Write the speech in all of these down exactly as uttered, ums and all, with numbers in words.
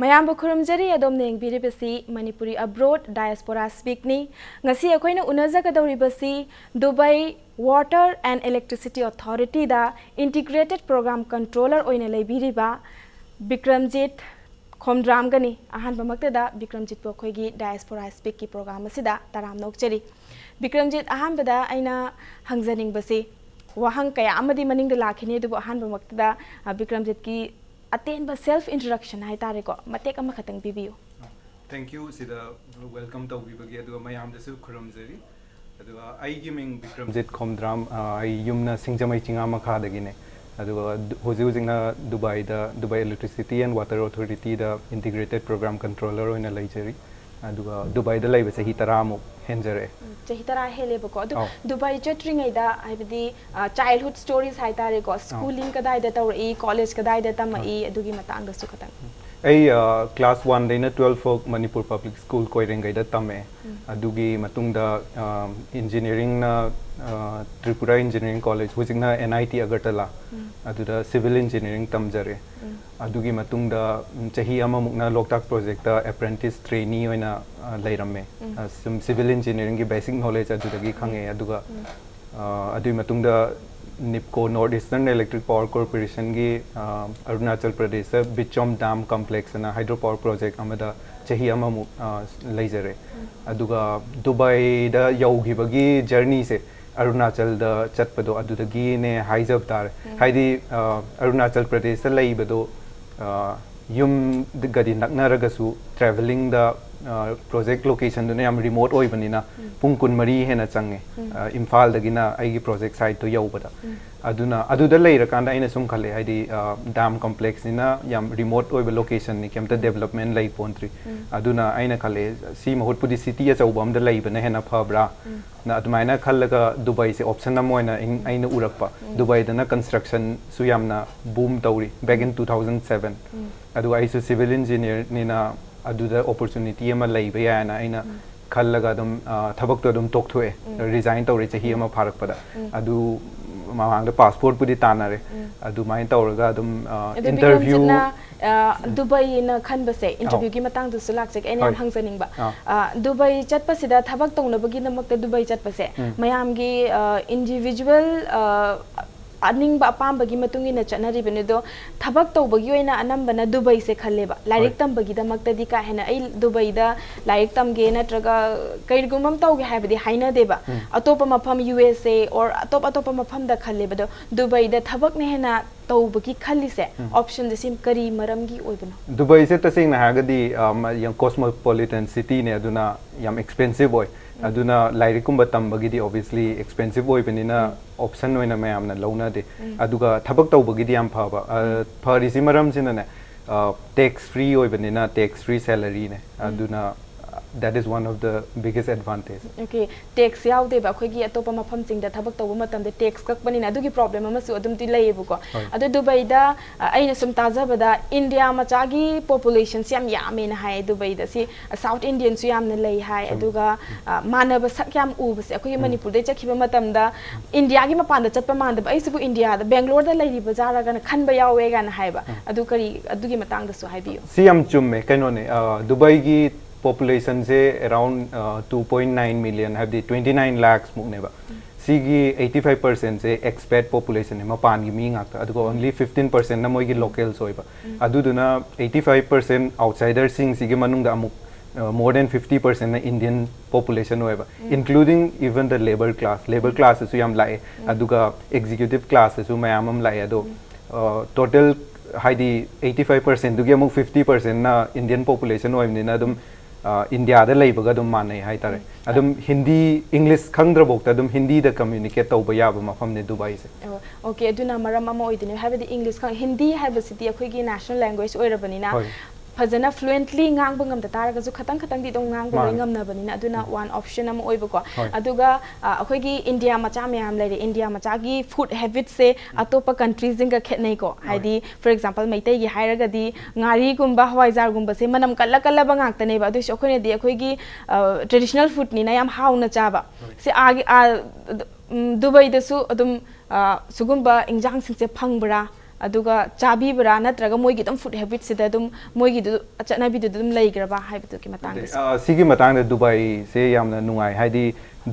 ꯃꯌꯥꯝꯕꯨ ꯈꯨꯔꯨꯝꯖꯔꯤ꯫ ꯑꯗꯣꯝꯅ ꯌꯦꯡꯕꯤꯔꯤꯕꯁꯤ Manipuri Abroad Diaspora Speakꯅꯤ꯫ ꯉꯁꯤ ꯑꯩꯈꯣꯏꯅ ꯎꯅꯖꯒꯗꯧꯔꯤꯕꯁꯤ Dubai Water and Electricity Authorityꯗ Integrated Program Controller ꯑꯣꯏꯅ ꯂꯩꯕꯤꯔꯤꯕ ꯕꯤꯀ꯭ꯔꯝꯖꯤꯠ ꯈꯣꯝꯗ꯭ꯔꯥꯝꯒꯅꯤ꯫ ꯑꯍꯥꯟꯕꯃꯛꯇꯗ ꯕꯤꯀ꯭ꯔꯝꯖꯤꯠꯄꯨ ꯑꯩꯈꯣꯏꯒꯤ Diaspora Speakꯀꯤ program ꯑꯁꯤꯗ ꯇꯔꯥꯝꯅ ꯑꯣꯛꯆꯔꯤ꯫ ꯕꯤꯀ꯭ꯔꯝꯖꯤꯠ, ꯑꯍꯥꯟꯕꯗ ꯑꯩꯅ ꯍꯪꯖꯅꯤꯡꯕꯁꯤ, ꯋꯥꯍꯪ ꯀꯌꯥ ꯑꯃꯗꯤ ꯃꯅꯤꯡꯗ ꯂꯥꯛꯈꯤꯅꯤ, ꯑꯗꯨꯕꯨ ꯑꯍꯥꯟꯕꯃꯛꯇꯗ, ꯑ, ꯕꯤꯀ꯭ꯔꯝꯖꯤꯠꯀꯤ ꯑꯇꯦꯟꯕ self introduction ꯍꯥꯏꯇꯥꯔꯦꯀꯣ, ꯃꯇꯦꯛ ꯑꯃꯈꯛꯇꯪ ꯄꯤꯕꯤꯌꯨ꯫ Thank you, ꯁꯤꯗ welcome ꯇꯧꯕꯤꯕꯒꯤ꯫ ꯑꯗꯨꯒ ꯃꯌꯥꯝꯗꯁꯨ ꯈꯨꯔꯨꯝꯖꯔꯤ꯫ ꯑꯗꯨꯒ ꯑꯩꯒꯤ ꯃꯤꯡ ꯕꯤꯀ꯭ꯔꯝꯖꯤꯠ ꯈꯣꯝꯗ꯭ꯔꯥꯝ, ꯑ, ꯑꯩ ꯌꯨꯝꯅ ꯁꯤꯡꯖꯃꯩ ꯆꯤꯡꯉꯥ ꯃꯈꯥꯗꯒꯤꯅꯦ꯫ ꯑꯗꯨꯒ ꯗꯨ-, ꯍꯧꯖꯤꯛ ꯍꯧꯖꯤꯛꯅ ꯗꯨꯕꯥꯏꯗ, Dubai Electricity and Water Authorityꯗ Integrated Program Controller ꯑꯣꯏꯅ ꯂꯩꯖꯔꯤ꯫ ꯑꯗꯨꯒ ꯗꯨꯕꯥꯏꯗ ꯂꯩꯕ ꯆꯍꯤ ꯇꯔꯥꯃꯨꯛ ꯍꯦꯟꯖꯔꯛꯑꯦ꯫ ꯎꯝ, ꯆꯍꯤ ꯇꯔꯥ ꯍꯦꯜꯂꯦꯕꯀꯣ꯫ ꯑꯗꯨ ꯑꯧ꯫ ꯗꯨꯕꯥꯏ ꯆꯠꯇ꯭ꯔꯤꯉꯩꯗ, ꯍꯥꯏꯕꯗꯤ, ꯑ, childhood stories ꯍꯥꯏꯇꯥꯔꯦꯀꯣ, schooling ꯀꯗꯥꯏꯗ ꯇꯧꯔꯛꯏ, college ꯀꯗꯥꯏꯗ ꯇꯝꯃꯛꯏ, ꯑꯗꯨꯒꯤ ꯃꯇꯥꯡꯗꯁꯨ ꯈꯇꯪ꯫ ꯑꯩ, ꯑ, class oneꯗꯩꯅ twelve ꯐꯥꯎ ꯃꯅꯤꯄꯨꯔ Public School ꯀꯣꯏꯔꯦꯡꯒꯩꯗ ꯇꯝꯃꯛꯑꯦ꯫ ꯑꯗꯨꯒꯤ ꯃꯇꯨꯡꯗ, ꯑ, engineeringꯅ, ꯑ, Tripura Engineering College, ꯍꯧꯖꯤꯛꯅ NIT Agartala, ꯑꯗꯨꯗ civil engineering ꯇꯝꯖꯔꯦ꯫ ꯑꯗꯨꯒꯤ ꯃꯇꯨꯡꯗ, ꯎꯝ, ꯆꯍꯤ ꯑꯃꯃꯨꯛꯅ ꯂꯣꯛꯇꯥꯛ projectꯇ apprentice trainee ꯑꯣꯏꯅ, ꯑ, ꯂꯩꯔꯝꯃꯦ꯫ ꯑ, ꯁꯨꯝ civil engineeringꯒꯤ basic knowledge ꯑꯗꯨꯗꯒꯤ ꯈꯪꯉꯛꯑꯦ꯫ ꯑꯗꯨꯒ, ꯑ, ꯑꯗꯨꯒꯤ ꯃꯇꯨꯡꯗ NEEPCO, North Eastern Electric Power Corporationꯒꯤ, ꯑ, ꯑꯔꯨꯅꯥꯆꯜ ꯄ꯭ꯔꯗꯦꯁꯇ ꯕꯤꯆꯣꯝ Dam Complex ꯑꯅ hydro power project ꯑꯃꯗ ꯆꯍꯤ ꯑꯃꯃꯨꯛ, ꯑ, ꯂꯩꯖꯔꯦ꯫ ꯑꯗꯨꯒ ꯗꯨꯕꯥꯏꯗ ꯌꯧꯈꯤꯕꯒꯤ journeyꯁꯦ, ꯑꯔꯨꯅꯥꯆꯜꯗ ꯆꯠꯄꯗꯣ ꯑꯗꯨꯗꯒꯤꯅꯦ ꯍꯥꯏꯖꯕ ꯇꯥꯔꯦ꯫ ꯍꯥꯏꯗꯤ, ꯑ, ꯑꯔꯨꯅꯥꯆꯜ ꯄ꯭ꯔꯗꯦꯁꯇ ꯂꯩꯕꯗꯣ, ꯑ, ꯌꯨꯝꯒꯗꯤ ꯅꯛꯅꯔꯒꯁꯨ travelling ꯗ, ꯑ, project location ꯗꯨꯅ ꯌꯥꯝ remote ꯑꯣꯏꯕꯅꯤꯅ ꯄꯨꯡ ꯀꯨꯟꯃꯔꯤ ꯍꯦꯟꯅ ꯆꯪꯉꯦ, ꯑ, ꯏꯝꯐꯥꯜꯗꯒꯤꯅ ꯑꯩꯒꯤ project site ꯇꯣ ꯌꯧꯕꯗ꯫ ꯑꯗꯨꯅ ꯑꯗꯨꯗ ꯂꯩꯔꯀꯥꯟꯗ ꯑꯩꯅ ꯁꯨꯝ ꯈꯜꯂꯦ, ꯍꯥꯏꯗꯤ, ꯑ, dam complex ꯅꯤꯅ ꯌꯥꯝ remote ꯑꯣꯏꯕ location ꯅꯤ, ꯀꯩꯝꯇ development ꯂꯩ ꯄꯣꯟꯇ꯭ꯔꯤ꯫ ꯑꯗꯨꯅ ꯑꯩꯅ ꯈꯜꯂꯦ, ꯁꯤ ꯃꯍꯨꯠꯄꯨꯗꯤ city ꯑꯆꯧꯕ ꯑꯃꯗ ꯂꯩꯕꯅ ꯍꯦꯟꯅ ꯐꯕ꯭ꯔꯥ? ꯅ ꯑꯗꯨꯃꯥꯏꯅ ꯈꯜꯂꯒ ꯗꯨꯕꯥꯏꯁꯦ option ꯑꯃ ꯑꯣꯏꯅ ꯑꯩ-, ꯑꯩꯅ ꯎꯔꯛꯄ꯫ ꯗꯨꯕꯥꯏꯗꯅ construction ꯁꯨ ꯌꯥꯝꯅ boom ꯇꯧꯔꯤ back in two thousand seven꯫ ꯑꯗꯨꯒ ꯑꯩꯁꯨ civil engineer ꯅꯤꯅ ꯑꯗꯨꯗ opportunity ꯑꯃ ꯂꯩꯕ ꯌꯥꯏꯅ ꯑꯩꯅ ꯈꯜꯂꯒ ꯑꯗꯨꯝ, ꯑ, ꯊꯕꯛꯇꯣ ꯑꯗꯨꯝ ꯇꯣꯛꯊꯣꯛꯑꯦ, resign ꯇꯧꯔꯦ ꯆꯍꯤ ꯑꯃ ꯐꯥꯔꯛꯄꯗ꯫ ꯑꯗꯨ, ꯎꯝ, ꯃꯃꯥꯡꯗ ꯄꯥꯁꯄꯣꯔꯠꯄꯨꯗꯤ ꯇꯥꯟꯅꯔꯦ꯫ ꯑꯗꯨꯃꯥꯏꯅ ꯇꯧꯔꯒ ꯑꯗꯨꯝ, ꯑ, ꯑꯗꯨ interview ꯕꯤꯀ꯭ꯔꯝꯖꯤꯠꯅ, ꯑ, ꯗꯨꯕꯩꯅ ꯈꯟꯕꯁꯦ, interview ꯒꯤ ꯃꯇꯥꯡꯗꯁꯨ ꯂꯥꯛꯆꯒꯦ, ꯑꯩꯅ ꯌꯥꯝ ꯑꯧ꯫ ꯍꯪꯖꯅꯤꯡꯕ꯫ ꯑꯥ꯫ ꯑ, ꯗꯨꯕꯩ ꯆꯠꯄꯁꯤꯗ, ꯊꯕꯛ ꯇꯧꯅꯕꯒꯤꯗꯃꯛꯇ ꯗꯨꯕꯩ ꯆꯠꯄꯁꯦ, ꯎꯝ꯫ ꯃꯌꯥꯝꯒꯤ, ꯑ, individual, ꯑ, ꯑꯅꯤꯡꯕ ꯑꯄꯥꯝꯕꯒꯤ ꯃꯇꯨꯡ ꯏꯟꯅ ꯆꯠꯅꯔꯤꯕꯅꯤ꯫ ꯑꯗꯣ ꯊꯕꯛ ꯇꯧꯕꯒꯤ ꯑꯣꯏꯅ ꯑꯅꯝꯕꯅ ꯗꯨꯕꯩꯁꯦ ꯈꯜꯂꯦꯕ꯫ ꯂꯥꯏꯔꯤꯛ ꯍꯣꯏ꯫ ꯇꯝꯕꯒꯤꯗꯃꯛꯇꯗꯤ ꯀꯥ ꯍꯦꯟꯅ ꯑꯩ ꯗꯨꯕꯩꯗ ꯂꯥꯏꯔꯤꯛ ꯇꯝꯒꯦ ꯅꯠꯇ꯭ꯔꯒ ꯀꯔꯤꯒꯨꯝꯕ ꯑꯃ ꯇꯧꯒꯦ ꯍꯥꯏꯕꯗꯤ ꯍꯥꯏꯅꯗꯦꯕ꯫ ꯎꯝ꯫ ꯑꯇꯣꯞꯄ ꯃꯐꯝ, ꯌꯨ ꯑꯦꯁ ꯑꯦ or ꯑꯇꯣꯞ ꯑꯇꯣꯞꯄ ꯃꯐꯝꯗ ꯈꯜꯂꯦꯕ꯫ ꯑꯗꯣ ꯗꯨꯕꯩꯗ ꯊꯕꯛꯅ ꯍꯦꯟꯅ ꯇꯧꯕꯒꯤ ꯈꯜꯂꯤꯁꯦ, ꯎꯝ꯫ option ꯁꯦ ꯁꯤ ꯀꯔꯤ ꯃꯔꯝꯒꯤ ꯑꯣꯏꯕꯅꯣ? ꯗꯨꯕꯩꯁꯦ ꯇꯁꯦꯡꯅ ꯍꯥꯏꯔꯒꯗꯤ, ꯑ, ꯃ-, ꯌꯥꯝ cosmopolitan city ꯅꯦ, ꯑꯗꯨꯅ ꯌꯥꯝ expensive ꯑꯣꯏ꯫ ꯑꯗꯨꯅ ꯂꯥꯏꯔꯤꯛꯀꯨꯝꯕ ꯇꯝꯕꯒꯤꯗꯤ obviously expensive ꯑꯣꯏꯕꯅꯤꯅ option ꯑꯣꯏꯅ ꯃꯌꯥꯝꯅ ꯂꯧꯅꯗꯦ꯫ ꯑꯗꯨꯒ ꯊꯕꯛ ꯇꯧꯕꯒꯤꯗꯤ ꯌꯥꯝ ꯐꯕ꯫ ꯑ, ꯐꯔꯤꯁꯤ ꯃꯔꯝꯁꯤꯅꯅꯦ, ꯑ, tax free ꯑꯣꯏꯕꯅꯤꯅ tax free salary ꯅꯦ꯫ ꯑꯗꯨꯅ, uh, that is one of the biggest advantage. Okay, tax ꯌꯥꯎꯗꯦꯕ꯫ ꯑꯩꯈꯣꯏꯒꯤ ꯑꯇꯣꯞꯄ ꯃꯐꯝꯁꯤꯡꯗ ꯊꯕꯛ ꯇꯧꯕ ꯃꯇꯝꯗ tax ꯀꯛꯄꯅꯤꯅ ꯑꯗꯨꯒꯤ problem ꯑꯃꯁꯨ ꯑꯗꯨꯝꯗꯤ ꯂꯩꯌꯦꯕꯀꯣ꯫ ꯍꯣꯏ꯫ ꯑꯗꯣ ꯗꯨꯕꯩꯗ, ꯑ, ꯑꯩꯅ ꯁꯨꯝ ꯇꯥꯖꯕꯗ ꯏꯟꯗꯤꯌꯥ ꯃꯆꯥꯒꯤ population ꯁꯤ ꯌꯥꯝ ꯌꯥꯝꯃꯦꯅ ꯍꯥꯏꯌꯦ ꯗꯨꯕꯩꯗ꯫ ꯁꯤ South Indian ꯁꯨ ꯌꯥꯝꯅ ꯂꯩ ꯍꯥꯏ꯫ ꯆꯨꯝꯃꯤ꯫ ꯑꯗꯨꯒ, ꯑ, ꯃꯥꯟꯅꯕ ꯁꯛ ꯌꯥꯝ ꯎꯕꯁꯦ ꯑꯩꯈꯣꯏꯒꯤ ꯃꯅꯤꯄꯨꯔꯗꯩ ꯆꯠꯈꯤꯕ ꯃꯇꯝꯗ ꯏꯟꯗꯤꯌꯥꯒꯤ ꯃꯄꯥꯟꯗ ꯆꯠꯄ ꯃꯥꯟꯗꯕ, ꯑꯩꯁꯤꯕꯨ ꯏꯟꯗꯤꯌꯥꯗ, ꯕꯦꯡꯒ꯭ꯂꯣꯔꯗ ꯂꯩꯔꯤꯕ ꯖꯥꯠꯂꯒꯅ ꯈꯟꯕ ꯌꯥꯎꯋꯦ ꯀꯥꯏꯅ ꯍꯥꯏꯕ꯫ ꯑꯗꯨ ꯀꯔꯤ, ꯑꯗꯨꯒꯤ ꯃꯇꯥꯡꯗꯁꯨ ꯍꯥꯏꯕꯤꯌꯨ꯫ ꯁꯤ ꯌꯥꯝ ꯆꯨꯝꯃꯦ꯫ ꯀꯩꯅꯣꯅꯦ, ꯑ, ꯗꯨꯕꯥꯏꯒꯤ population ꯁꯦ around, ꯑ, two point nine million, ꯍꯥꯏꯕꯗꯤ twenty nine lakhs ꯃꯨꯛꯅꯦꯕ꯫ ꯁꯤꯒꯤ eighty five percent ꯁꯦ expat population ꯅꯦ, ꯃꯄꯥꯟꯒꯤ ꯃꯤ ꯉꯥꯛꯇ, ꯑꯗꯨꯒ only fifteen percent ꯅ ꯃꯣꯏꯒꯤ locals ꯑꯣꯏꯕ꯫ ꯑꯗꯨꯗꯨꯅ eighty five percent outsider ꯁꯤꯡꯁꯤꯒꯤ ꯃꯅꯨꯡꯗ ꯑꯃꯨꯛ, ꯑ, more than fifty percent ꯅ Indian population ꯑꯣꯏꯕ, including even the labour class, labour class ꯇꯁꯨ ꯌꯥꯝ ꯂꯥꯛꯑꯦ, ꯑꯗꯨꯒ executive class ꯇꯁꯨ ꯃꯌꯥꯝ ꯑꯃ ꯂꯥꯛꯑꯦ꯫ ꯑꯗꯣ, ꯑ, total ꯍꯥꯏꯗꯤ eighty five percent ꯗꯨꯒꯤ ꯑꯃꯨꯛ fifty percent ꯅ Indian population ꯑꯣꯏꯕꯅꯤꯅ ꯑꯗꯨꯝ, ꯑ, ꯏꯟꯗꯤꯌꯥꯗ ꯂꯩꯕꯒ ꯑꯗꯨꯝ ꯃꯥꯟꯅꯩ ꯍꯥꯏꯇꯥꯔꯦ꯫ ꯑꯗꯨꯝ ꯍꯤꯟꯗꯤ, English ꯈꯪꯗ꯭ꯔꯕꯧꯇ ꯑꯗꯨꯝ ꯍꯤꯟꯗꯤꯗ communicate ꯇꯧꯕ ꯌꯥꯕ ꯃꯐꯝꯅꯦ ꯗꯨꯕꯥꯏꯁꯦ꯫ ꯑꯣ, okay, ꯑꯗꯨꯅ ꯃꯔꯝ ꯑꯃ ꯑꯣꯏꯗꯣꯏꯅꯦ꯫ ꯍꯥꯏꯕꯗꯤ English ꯈꯪ-, ꯍꯤꯟꯗꯤ ꯍꯥꯏꯕꯁꯤꯗꯤ ꯑꯩꯈꯣꯏꯒꯤ national language ꯑꯣꯏꯔꯕꯅꯤꯅ, ꯍꯣꯏ꯫ ꯐꯖꯅ fluently ꯉꯥꯡꯕ ꯉꯝꯗ ꯇꯥꯔꯒꯁꯨ ꯈꯇꯪ ꯈꯇꯪꯗꯤ ꯑꯗꯨꯝ ꯉꯥꯡꯕ ꯂꯣꯏ ꯃꯥꯅꯦ꯫ ꯉꯝꯅꯕꯅꯤꯅ, ꯑꯗꯨꯅ ꯎꯝ꯫ One option ꯑꯃ ꯑꯣꯏꯕꯀꯣ꯫ ꯍꯣꯏ꯫ ꯑꯗꯨꯒ ꯑ, ꯑꯩꯈꯣꯏꯒꯤ ꯏꯟꯗꯤꯌꯥ ꯃꯆꯥ ꯃꯌꯥꯝ ꯂꯩꯔꯦ, ꯏꯟꯗꯤꯌꯥ ꯃꯆꯥꯒꯤ food habitꯁꯦ ꯑꯇꯣꯞꯄ countryꯁꯤꯡꯒ ꯈꯦꯠꯅꯩꯀꯣ꯫ ꯍꯣꯏ꯫ ꯍꯥꯏꯗꯤ, for example, ꯃꯩꯇꯩꯒꯤ ꯍꯥꯏꯔꯒꯗꯤ ꯉꯥꯔꯤꯒꯨꯝꯕ, ꯍꯋꯥꯏꯖꯥꯔꯒꯨꯝꯕꯁꯦ ꯃꯅꯝ ꯀꯜꯂ ꯀꯜꯂꯕ ꯉꯥꯛꯇꯅꯦꯕ꯫ ꯑꯗꯨꯏꯁꯨ ꯑꯩꯈꯣꯏꯅꯗꯤ ꯑꯩꯈꯣꯏꯒꯤ ꯑ, traditional foodꯅꯤꯅ ꯌꯥꯝ ꯍꯥꯎꯅ ꯆꯥꯕ꯫ ꯁꯤ ꯑꯥꯒꯤ ꯑꯥ, ꯎꯝ, ꯗꯨꯕꯩꯗꯁꯨ ꯑꯗꯨꯝ ꯑ, ꯁꯤꯒꯨꯝꯕ ꯏꯟꯖꯥꯡꯁꯤꯡꯁꯦ ꯐꯪꯕ꯭ꯔꯥ? ꯑꯗꯨꯒ ꯆꯥꯕꯤꯕ꯭ꯔꯥ? ꯅꯠꯇ꯭ꯔꯒ ꯃꯣꯏꯒꯤ ꯑꯗꯨꯝ food habitꯁꯤꯗ ꯑꯗꯨꯝ ꯃꯣꯏꯒꯤꯗꯨ ꯆꯠꯅꯕꯤꯗꯨꯗ ꯑꯗꯨꯝ ꯂꯩꯈ꯭ꯔꯕ ꯍꯥꯏꯕꯗꯨꯒꯤ ꯃꯇꯥꯡꯗꯁꯨ? ꯑ, ꯁꯤꯒꯤ ꯃꯇꯥꯡꯗ ꯗꯨꯕꯥꯏꯁꯦ ꯌꯥꯝꯅ ꯅꯨꯡꯉꯥꯏ, ꯍꯥꯏꯗꯤ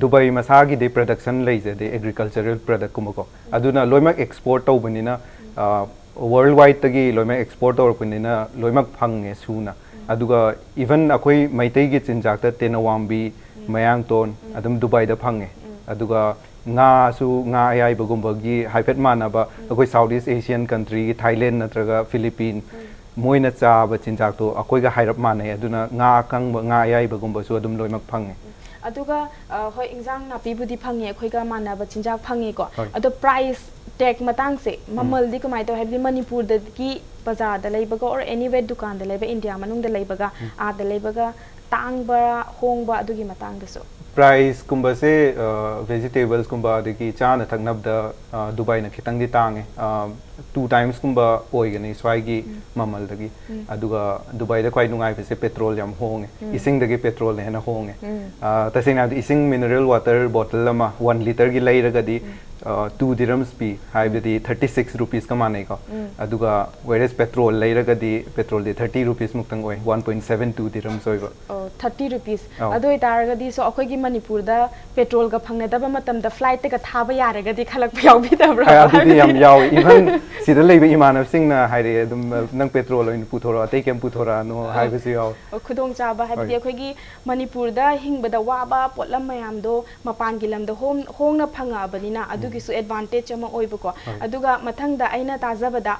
ꯗꯨꯕꯥꯏ ꯃꯁꯥꯒꯤꯗꯤ production ꯂꯩꯖꯗꯦ, agricultural productꯀꯨꯝꯕꯀꯣ꯫ ꯑꯗꯨꯅ ꯂꯣꯏꯅꯃꯛ export ꯇꯧꯕꯅꯤꯅ, ꯑ, world wideꯇꯒꯤ ꯂꯣꯏꯅꯃꯛ export ꯇꯧꯔꯛꯄꯅꯤꯅ ꯂꯣꯏꯅꯃꯛ ꯐꯪꯉꯦ ꯁꯨꯅ꯫ ꯑꯗꯨꯒ even ꯑꯩꯈꯣꯏ ꯃꯩꯇꯩꯒꯤ ꯆꯤꯟꯖꯥꯛꯇ ꯇꯦꯅꯋꯥꯝꯕꯤ, ꯃꯌꯥꯡꯇꯣꯟ ꯑꯗꯨꯝ ꯗꯨꯕꯥꯏꯗ ꯐꯪꯉꯦ꯫ ꯑꯗꯨꯒ ꯉꯥꯁꯨ, ꯉꯥ ꯑꯌꯥꯏꯕꯒꯨꯝꯕꯒꯤ ꯍꯥꯏꯐꯦꯠ ꯃꯥꯟꯅꯕ, ꯑꯩꯈꯣꯏ South East Asian countryꯒꯤ Thailand ꯅꯠꯇ꯭ꯔꯒ Philippine, ꯃꯣꯏꯅ ꯆꯥꯕ ꯆꯤꯟꯖꯥꯛꯇꯣ ꯑꯩꯈꯣꯏꯒ ꯍꯥꯏꯔꯞ ꯃꯥꯟꯅꯩ꯫ ꯑꯗꯨꯅ ꯉꯥ ꯑꯀꯪꯕ, ꯉꯥ ꯑꯌꯥꯏꯕꯒꯨꯝꯕꯁꯨ ꯑꯗꯨꯝ ꯂꯣꯏꯅꯃꯛ ꯐꯪꯉꯦ꯫ ꯑꯗꯨꯒ ꯑ, ꯍꯣꯏ, ꯏꯟꯖꯥꯡ ꯅꯥꯄꯤꯕꯨꯗꯤ ꯐꯪꯉꯦ, ꯑꯩꯈꯣꯏꯒ ꯃꯥꯟꯅꯕ ꯆꯤꯟꯖꯥꯛ ꯐꯪꯉꯦꯀꯣ꯫ ꯍꯣꯏ꯫ ꯑꯗꯣ price tag ꯃꯇꯥꯡꯁꯦ, ꯃꯃꯜꯗꯤ ꯀꯃꯥꯏꯅ ꯇꯧꯋꯤ? ꯍꯥꯏꯕꯗꯤ ꯃꯅꯤꯄꯨꯔꯗꯒꯤ ꯕꯖꯥꯔꯗ ꯂꯩꯕꯒ or anywhere ꯗꯨꯀꯥꯟꯗ ꯂꯩꯕ, ꯏꯟꯗꯤꯌꯥ ꯃꯅꯨꯡꯗ ꯂꯩꯕꯒ ꯑꯥꯗ ꯂꯩꯕꯒ ꯇꯥꯡꯕ, ꯍꯣꯡꯕ, ꯑꯗꯨꯒꯤ ꯃꯇꯥꯡꯗꯁꯨ? Priceꯀꯨꯝꯕꯁꯦ, ꯑ, vegetablesꯀꯨꯝꯕ ꯑꯗꯒꯤ ꯆꯥꯅ ꯊꯛꯅꯕꯗ, ꯑ, ꯗꯨꯕꯥꯏꯅ ꯈꯤꯇꯪꯗꯤ ꯇꯥꯡꯉꯦ꯫ ꯑ, two timesꯀꯨꯝꯕ ꯑꯣꯏꯒꯅꯤ ꯁ꯭ꯋꯥꯏꯒꯤ ꯃꯃꯜꯗꯒꯤ꯫ ꯑꯗꯨꯒ ꯗꯨꯕꯥꯏꯗ ꯈ꯭ꯋꯥꯏ ꯅꯨꯡꯉꯥꯏꯕꯁꯦ petrol ꯌꯥꯝ ꯍꯣꯡꯉꯦ꯫ ꯏꯁꯤꯡꯗꯒꯤ petrolꯅ ꯍꯦꯟꯅ ꯍꯣꯡꯉꯦ꯫ ꯑ, ꯇꯁꯦꯡꯅ ꯍꯥꯏꯕꯗ ꯏꯁꯤꯡ mineral water bottle ꯑꯃ one litreꯒꯤ ꯂꯩꯔꯒꯗꯤ, ꯑ, two dirhams ꯄꯤ, ꯍꯥꯏꯕꯗꯤ thirty six rupeesꯀ ꯃꯥꯟꯅꯩꯀꯣ꯫ ꯑꯗꯨꯒ whereas petrol ꯂꯩꯔꯒꯗꯤ petrolꯗꯤ thirty rupees ꯃꯨꯛꯇꯪ ꯑꯣꯏ, one point seven two dirhams ꯑꯣꯏꯕ꯫ ꯑꯣ, thirty rupees꯫ ꯑꯧ꯫ ꯑꯗꯨ ꯑꯣꯏꯇꯥꯔꯒꯗꯤ, so, ꯑꯩꯈꯣꯏꯒꯤ ꯃꯅꯤꯄꯨꯔꯗ petrolꯒ ꯐꯪꯅꯗꯕ ꯃꯇꯝꯗ flightꯇꯒ ꯊꯥꯕ ꯌꯥꯔꯒꯗꯤ ꯈꯜꯂꯛꯄ ꯌꯥꯎꯕꯤꯗꯕ꯭ꯔꯥ? ꯑꯦ, ꯑꯗꯨꯗꯤ ꯌꯥꯝ ꯍꯥꯏꯕꯗꯤ ꯌꯥꯎꯋꯦ꯫ Even ꯁꯤꯗ ꯂꯩꯕ ꯏꯃꯥꯟꯅꯕꯁꯤꯡꯅ ꯍꯥꯏꯔꯛꯑꯦ ꯑꯗꯨꯝ, "ꯅꯪ petrol ꯑꯣꯏꯅ ꯄꯨꯊꯣꯔꯛꯑꯣ, ꯑꯇꯩ ꯀꯩꯝ ꯄꯨꯊꯣꯔꯛꯑꯅꯣ" ꯍꯥꯏꯕꯁꯨ ꯌꯥꯎꯋꯦ꯫ ꯑꯣ, ꯈꯨꯗꯣꯡꯆꯥꯕ, ꯍꯥꯏꯕꯗꯤ ꯍꯣꯏ꯫ ꯑꯩꯈꯣꯏꯒꯤ ꯃꯅꯤꯄꯨꯔꯗ ꯍꯤꯡꯕꯗ ꯋꯥꯕ ꯄꯣꯠꯂꯝ ꯃꯌꯥꯝꯗꯣ ꯃꯄꯥꯟꯒꯤ ꯂꯝꯗ ꯍꯣꯡ-, ꯍꯣꯡꯅ ꯐꯪꯉꯛꯑꯕꯅꯤꯅ, ꯑꯗꯨꯒꯤꯁꯨ advantage ꯑꯃ ꯑꯣꯏꯕꯀꯣ꯫ ꯍꯣꯏ꯫ ꯑꯗꯨꯒ ꯃꯊꯪꯗ ꯑꯩꯅ ꯇꯥꯖꯕꯗ,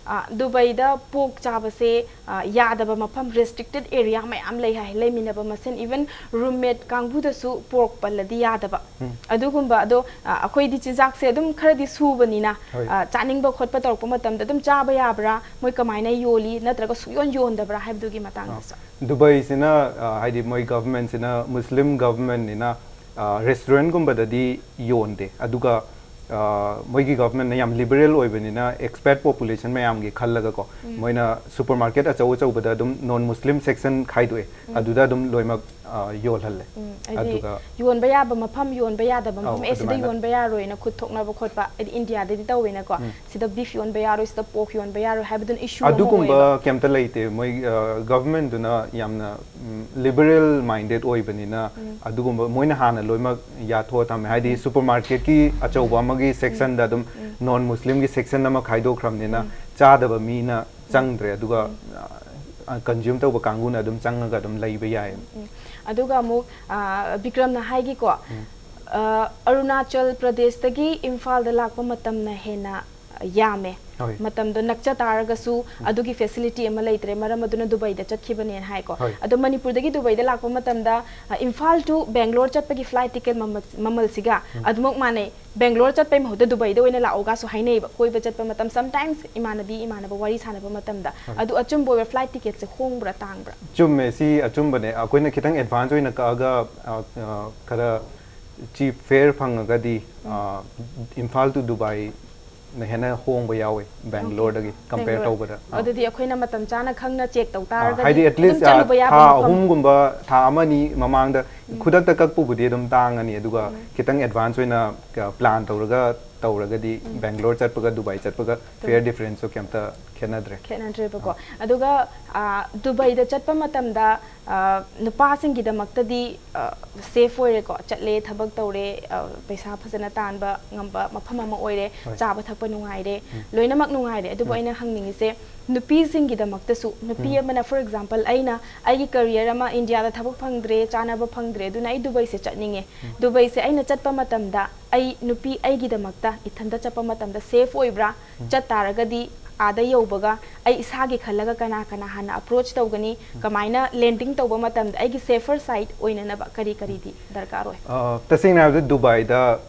ꯑ, ꯗꯨꯕꯩꯗ ꯄꯣꯔꯛ ꯆꯥꯕꯁꯦ, ꯑ, ꯌꯥꯗꯕ ꯃꯐꯝ, ꯔꯦꯁꯇ꯭ꯔꯤꯛꯇꯦꯗ ꯑꯦꯔꯤꯌꯥ ꯃꯌꯥꯝ ꯂꯩ ꯍꯥꯏ꯫ ꯂꯩꯃꯤꯟꯅꯕ ꯃꯁꯦꯟ, ꯏꯚꯟ ꯔꯨꯝꯃꯦꯠ ꯀꯥꯡꯕꯨꯗꯁꯨ ꯄꯣꯔꯛ ꯄꯜꯂꯗꯤ ꯌꯥꯗꯕ꯫ ꯎꯝ꯫ ꯑꯗꯨꯒꯨꯝꯕ ꯑꯗꯣ, ꯑ, ꯑꯩꯈꯣꯏꯗꯤ ꯆꯤꯟꯖꯥꯛꯁꯦ ꯑꯗꯨꯝ ꯈꯔꯗꯤ ꯁꯨꯕꯅꯤꯅ, ꯍꯣꯏ꯫ ꯑ, ꯆꯥꯅꯤꯡꯕ ꯈꯣꯠꯄ ꯇꯧꯔꯛꯄ ꯃꯇꯝꯗ ꯑꯗꯨꯝ ꯆꯥꯕ ꯌꯥꯕ꯭ꯔꯥ, ꯃꯣꯏ ꯀꯃꯥꯏꯅ ꯌꯣꯜꯂꯤ, ꯅꯠꯇ꯭ꯔꯒ ꯁꯨꯛꯌꯣꯟ ꯌꯣꯟꯗꯕ꯭ꯔꯥ ꯍꯥꯏꯕꯗꯨꯒꯤ ꯃꯇꯥꯡꯗꯁꯨ꯫ ꯗꯨꯕꯩꯁꯤꯅ, ꯑ, ꯍꯥꯏꯗꯤ ꯃꯣꯏ ꯒꯚꯔꯟꯃꯦꯟꯠꯁꯤꯅ ꯃꯨꯁꯂꯤꯝ ꯒꯚꯔꯟꯃꯦꯟꯠꯅꯤꯅ, ꯑ, ꯔꯦꯁꯇꯨꯔꯦꯟꯠꯀꯨꯝꯕꯗꯗꯤ ꯌꯣꯟꯗꯦ꯫ ꯑꯗꯨꯒ, ꯑ, ꯃꯣꯏꯒꯤ ꯒꯚꯔꯟꯃꯦꯟꯠꯅ ꯌꯥꯝ ꯂꯤꯕꯔꯦꯜ ꯑꯣꯏꯕꯅꯤꯅ ꯑꯦꯛꯁꯄꯦꯠ ꯄꯣꯄꯨꯂꯦꯁꯟ ꯃꯌꯥꯝꯒꯤ ꯈꯜꯂꯒꯀꯣ, ꯎꯝ꯫ ꯃꯣꯏꯅ ꯁꯨꯄꯔ ꯃꯥꯔꯀꯦꯠ ꯑꯆꯧ ꯑꯆꯧꯕꯗ ꯑꯗꯨꯝ ꯅꯣꯟ ꯃꯨꯁꯂꯤꯝ ꯁꯦꯛꯁꯟ ꯈꯥꯏꯗꯣꯛꯑꯦ꯫ ꯎꯝ꯫ ꯑꯗꯨꯗ ꯑꯗꯨꯝ ꯂꯣꯏꯅꯃꯛ, ꯑ, ꯌꯣꯜꯍꯜꯂꯦ꯫ ꯎꯝ, ꯍꯥꯏꯗꯤ ꯑꯗꯨꯒ ꯌꯣꯟꯕ ꯌꯥꯕ ꯃꯐꯝ, ꯌꯣꯟꯕ ꯌꯥꯗꯕ ꯃꯐꯝ, ꯑꯧ, ꯑꯦ, ꯁꯤꯗ ꯑꯗꯨꯃꯥꯏꯅ꯫ ꯌꯣꯟꯕ ꯌꯥꯔꯣꯏꯅ ꯈꯨꯠ ꯊꯣꯛꯅꯕ ꯈꯣꯠꯄ, ꯍꯥꯏꯗꯤ ꯏꯟꯗꯤꯌꯥꯗꯗꯤ ꯇꯧꯋꯦꯅꯀꯣ, ꯎꯝ꯫ ꯁꯤꯗ ꯕꯤꯐ ꯌꯣꯟꯕ ꯌꯥꯔꯣꯏ, ꯁꯤꯗ ꯄꯣꯔꯛ ꯌꯣꯟꯕ ꯌꯥꯔꯣꯏ ꯍꯥꯏꯕꯗꯨꯅ ꯏꯁꯨ ꯑꯃ ꯑꯗꯨꯒꯨꯝꯕ ꯑꯣꯏꯌꯦꯕ꯫ ꯀꯩꯝꯇ ꯂꯩꯇꯦ꯫ ꯃꯣꯏ, ꯑ, ꯒꯚꯔꯟꯃꯦꯟꯠꯇꯨꯅ ꯌꯥꯝꯅ, ꯎꯝ, ꯂꯤꯕꯔꯦꯜ ꯃꯥꯏꯟꯗꯦꯗ ꯑꯣꯏꯕꯅꯤꯅ, ꯎꯝ꯫ ꯑꯗꯨꯒꯨꯝꯕ ꯃꯣꯏꯅ ꯍꯥꯟꯅ ꯂꯣꯏꯅꯃꯛ ꯌꯥꯊꯣꯛꯑ ꯊꯝꯃꯦ꯫ ꯍꯥꯏꯗꯤ ꯎꯝ꯫ ꯁꯨꯄꯔ ꯃꯥꯔꯀꯦꯠꯀꯤ ꯑꯆꯧꯕ ꯑꯃꯒꯤ ꯁꯦꯛꯁꯟꯗ ꯑꯗꯨꯝ ꯎꯝ꯫ ꯅꯣꯟ ꯃꯨꯁꯂꯤꯝꯒꯤ ꯁꯦꯛꯁꯟ ꯑꯃ ꯈꯥꯏꯗꯣꯛꯈ꯭ꯔꯕꯅꯤꯅ, ꯎꯝ꯫ ꯆꯥꯗꯕ ꯃꯤꯅ ꯆꯪꯗ꯭ꯔꯦ꯫ ꯑꯗꯨꯒ, ꯎꯝ꯫ ꯑ, ꯀꯟꯖ꯭ꯌꯨꯝ ꯇꯧꯕ ꯀꯥꯡꯕꯨꯅ ꯑꯗꯨꯝ ꯆꯪꯉꯒ ꯑꯗꯨꯝ ꯂꯩꯕ ꯌꯥꯏ꯫ ꯎꯝ꯫ ꯑꯗꯨꯒ ꯑꯃꯨꯛ, ꯑ, ꯕꯤꯀ꯭ꯔꯝꯅ ꯍꯥꯏꯒꯤꯀꯣ, ꯎꯝ꯫ ꯑ, ꯑꯔꯨꯅꯥꯆꯜ ꯄ꯭ꯔꯗꯦꯁꯇꯒꯤ ꯏꯝꯐꯥꯜꯗ ꯂꯥꯛꯄ ꯃꯇꯝꯅ ꯍꯦꯟꯅ ꯌꯥꯝꯃꯦ꯫ ꯍꯣꯏ꯫ ꯃꯇꯝꯗꯣ ꯅꯛꯆ ꯇꯥꯔꯒꯁꯨ ꯑꯗꯨꯒꯤ ꯐꯦꯁꯤꯂꯤꯇꯤ ꯑꯃ ꯂꯩꯇ꯭ꯔꯦ, ꯃꯔꯝ ꯑꯗꯨꯅ ꯗꯨꯕꯩꯗ ꯆꯠꯈꯤꯕꯅꯦꯅ ꯍꯥꯏꯀꯣ꯫ ꯍꯣꯏ꯫ ꯑꯗꯣ ꯃꯅꯤꯄꯨꯔꯗꯒꯤ ꯗꯨꯕꯩꯗ ꯂꯥꯛꯄ ꯃꯇꯝꯗ, ꯑ, ꯏꯝꯐꯥꯜ to ꯕꯦꯡꯒ꯭ꯂꯣꯔ ꯆꯠꯄꯒꯤ ꯐ꯭ꯂꯥꯏꯠ ꯇꯤꯀꯦꯠ ꯃꯃꯜ, ꯃꯃꯜꯁꯤꯒ ꯎꯝ꯫ ꯑꯗꯨꯃꯛ ꯃꯥꯟꯅꯩ꯫ ꯕꯦꯡꯒ꯭ꯂꯣꯔ ꯆꯠꯄꯩ ꯃꯍꯨꯠꯇ ꯗꯨꯕꯩꯗ ꯑꯣꯏꯅ ꯂꯥꯛꯑꯣꯒꯁꯨ ꯍꯥꯏꯅꯩꯕ, ꯀꯣꯏꯕ ꯆꯠꯄ ꯃꯇꯝ꯫ Sometimes ꯏꯃꯥꯟꯅꯕꯤ ꯏꯃꯥꯟꯅꯕ ꯋꯥꯔꯤ ꯁꯥꯟꯅꯕ ꯃꯇꯝꯗ꯫ ꯍꯣꯏ꯫ ꯑꯗꯨ ꯑꯆꯨꯝꯕ ꯑꯣꯏꯕ꯭ꯔꯥ? ꯐ꯭ꯂꯥꯏꯠ ꯇꯤꯀꯦꯠꯁꯦ ꯍꯣꯡꯕ꯭ꯔꯥ, ꯇꯥꯡꯕ꯭ꯔꯥ? ꯆꯨꯝꯃꯦ, ꯁꯤ ꯑꯆꯨꯝꯕꯅꯦ꯫ ꯑꯩꯈꯣꯏꯅ ꯈꯤꯇꯪ ꯑꯦꯗꯚꯥꯟꯁ ꯑꯣꯏꯅ ꯀꯛꯑꯒ, ꯑ, ꯑ, ꯈꯔ ꯆꯤꯞ ꯐꯦꯌꯔ ꯐꯪꯉꯒꯗꯤ, ꯑ, ꯏꯝꯐꯥꯜ to ꯗꯨꯕꯥꯏꯅ ꯍꯦꯟꯅ ꯍꯣꯡꯕ ꯌꯥꯎꯋꯦ, ꯕꯦꯡꯒ꯭ꯂꯣꯔꯗꯒꯤ ꯀꯝꯄꯦꯌꯔ ꯕꯦꯡꯒ꯭ꯂꯣꯔ꯫ ꯇꯧꯕꯗ꯫ ꯑ꯫ ꯑꯗꯨꯗꯤ ꯑꯩꯈꯣꯏꯅ ꯃꯇꯝ ꯆꯥꯅ ꯈꯪꯅ ꯆꯦꯛ ꯇꯧ ꯑ, ꯇꯥꯔꯒꯗꯤ ꯍꯥꯏꯗꯤ ꯑꯗꯨꯝ ꯑꯦꯠꯂꯤꯁ, ꯑ, ꯆꯠꯂꯨꯕ ꯌꯥꯕ ꯊꯥ ꯃꯐꯝ꯫ ꯑꯍꯨꯝꯒꯨꯝꯕ, ꯊꯥ ꯑꯃꯅꯤ ꯃꯃꯥꯡꯗ ꯎꯝ꯫ ꯈꯨꯗꯛꯇ ꯀꯛꯄꯕꯨꯗꯤ ꯑꯗꯨꯝ ꯇꯥꯡꯉꯅꯤ, ꯑꯗꯨꯒ ꯎꯝ꯫ ꯈꯤꯇꯪ ꯑꯦꯗꯚꯥꯟꯁ ꯑꯣꯏꯅ, ꯑ, ꯄ꯭ꯂꯥꯟ ꯇꯧꯔꯒ ꯇꯧꯔꯒꯗꯤ ꯎꯝ꯫ ꯕꯦꯡꯒ꯭ꯂꯣꯔ ꯆꯠꯄꯒ ꯗꯨꯕꯥꯏ ꯆꯠꯄꯒ ꯎꯝ꯫ ꯐꯦꯌꯔ ꯗꯤꯐꯔꯦꯟꯁꯁꯨ ꯀꯩꯝꯇ ꯈꯦꯠꯅꯗ꯭ꯔꯦ꯫ ꯈꯦꯠꯅꯗ꯭ꯔꯦꯕꯀꯣ꯫ ꯑ꯫ ꯑꯗꯨꯒ, ꯑ, ꯗꯨꯕꯩꯗ ꯆꯠꯄ ꯃꯇꯝꯗ, ꯑ, ꯅꯨꯄꯥꯁꯤꯡꯒꯤꯗꯃꯛꯇꯗꯤ, ꯑ, ꯁꯦꯐ ꯑꯣꯏꯔꯦꯀꯣ, ꯆꯠꯂꯦ, ꯊꯕꯛ ꯇꯧꯔꯦ, ꯑ, ꯄꯩꯁꯥ ꯐꯖꯅ ꯇꯥꯟꯕ ꯉꯝꯕ ꯃꯐꯝ ꯑꯃ ꯑꯣꯏꯔꯦ, ꯍꯣꯏ꯫ ꯆꯥꯕ ꯊꯛꯄ ꯅꯨꯡꯉꯥꯏꯔꯦ, ꯎꯝ꯫ ꯂꯣꯏꯅꯃꯛ ꯅꯨꯡꯉꯥꯏꯔꯦ꯫ ꯑꯗꯨꯕꯨ ꯎꯝ꯫ ꯑꯩꯅ ꯍꯪꯅꯤꯡꯉꯤꯁꯦ, ꯅꯨꯄꯤꯁꯤꯡꯒꯤꯗꯃꯛꯇꯁꯨ, ꯅꯨꯄꯤ ꯎꯝ꯫ ꯑꯃꯅ, for example, ꯑꯩꯅ ꯑꯩꯒꯤ ꯀꯔꯤꯌꯔ ꯑꯃ ꯏꯟꯗꯤꯌꯥꯗ ꯊꯕꯛ ꯐꯪꯗ꯭ꯔꯦ, ꯆꯥꯅꯕ ꯐꯪꯗ꯭ꯔꯦ, ꯑꯗꯨꯅ ꯑꯩ ꯗꯨꯕꯩꯁꯦ ꯆꯠꯅꯤꯡꯉꯦ꯫ ꯎꯝ꯫ ꯗꯨꯕꯩꯁꯦ ꯑꯩꯅ ꯆꯠꯄ ꯃꯇꯝꯗ, ꯑꯩ ꯅꯨꯄꯤ ꯑꯩꯒꯤꯗꯃꯛꯇ ꯏꯊꯟꯇ ꯆꯠꯄ ꯃꯇꯝꯗ ꯁꯦꯐ ꯑꯣꯏꯕ꯭ꯔꯥ? ꯎꯝ꯫ ꯆꯠ ꯇꯥꯔꯒꯗꯤ ꯑꯥꯗ ꯌꯧꯕꯒ ꯑꯩ ꯏꯁꯥꯒꯤ ꯈꯜꯂꯒ ꯀꯅꯥ ꯀꯅꯥ ꯍꯥꯟꯅ ꯑꯦꯄ꯭ꯔꯣꯆ ꯇꯧꯒꯅꯤ, ꯀꯃꯥꯏꯅ ꯂꯦꯟꯗꯤꯡ ꯇꯧꯕ ꯃꯇꯝꯗ ꯑꯩꯒꯤ ꯁꯦꯐꯔ ꯁꯥꯏꯠ ꯑꯣꯏꯅꯅꯕ ꯀꯔꯤ ꯀꯔꯤꯗꯤ ꯗꯔꯀꯥꯔ ꯑꯣꯏ? ꯑ, ꯇꯁꯦꯡꯅ ꯍꯥꯏꯔꯕꯗ ꯗꯨꯕꯥꯏꯗ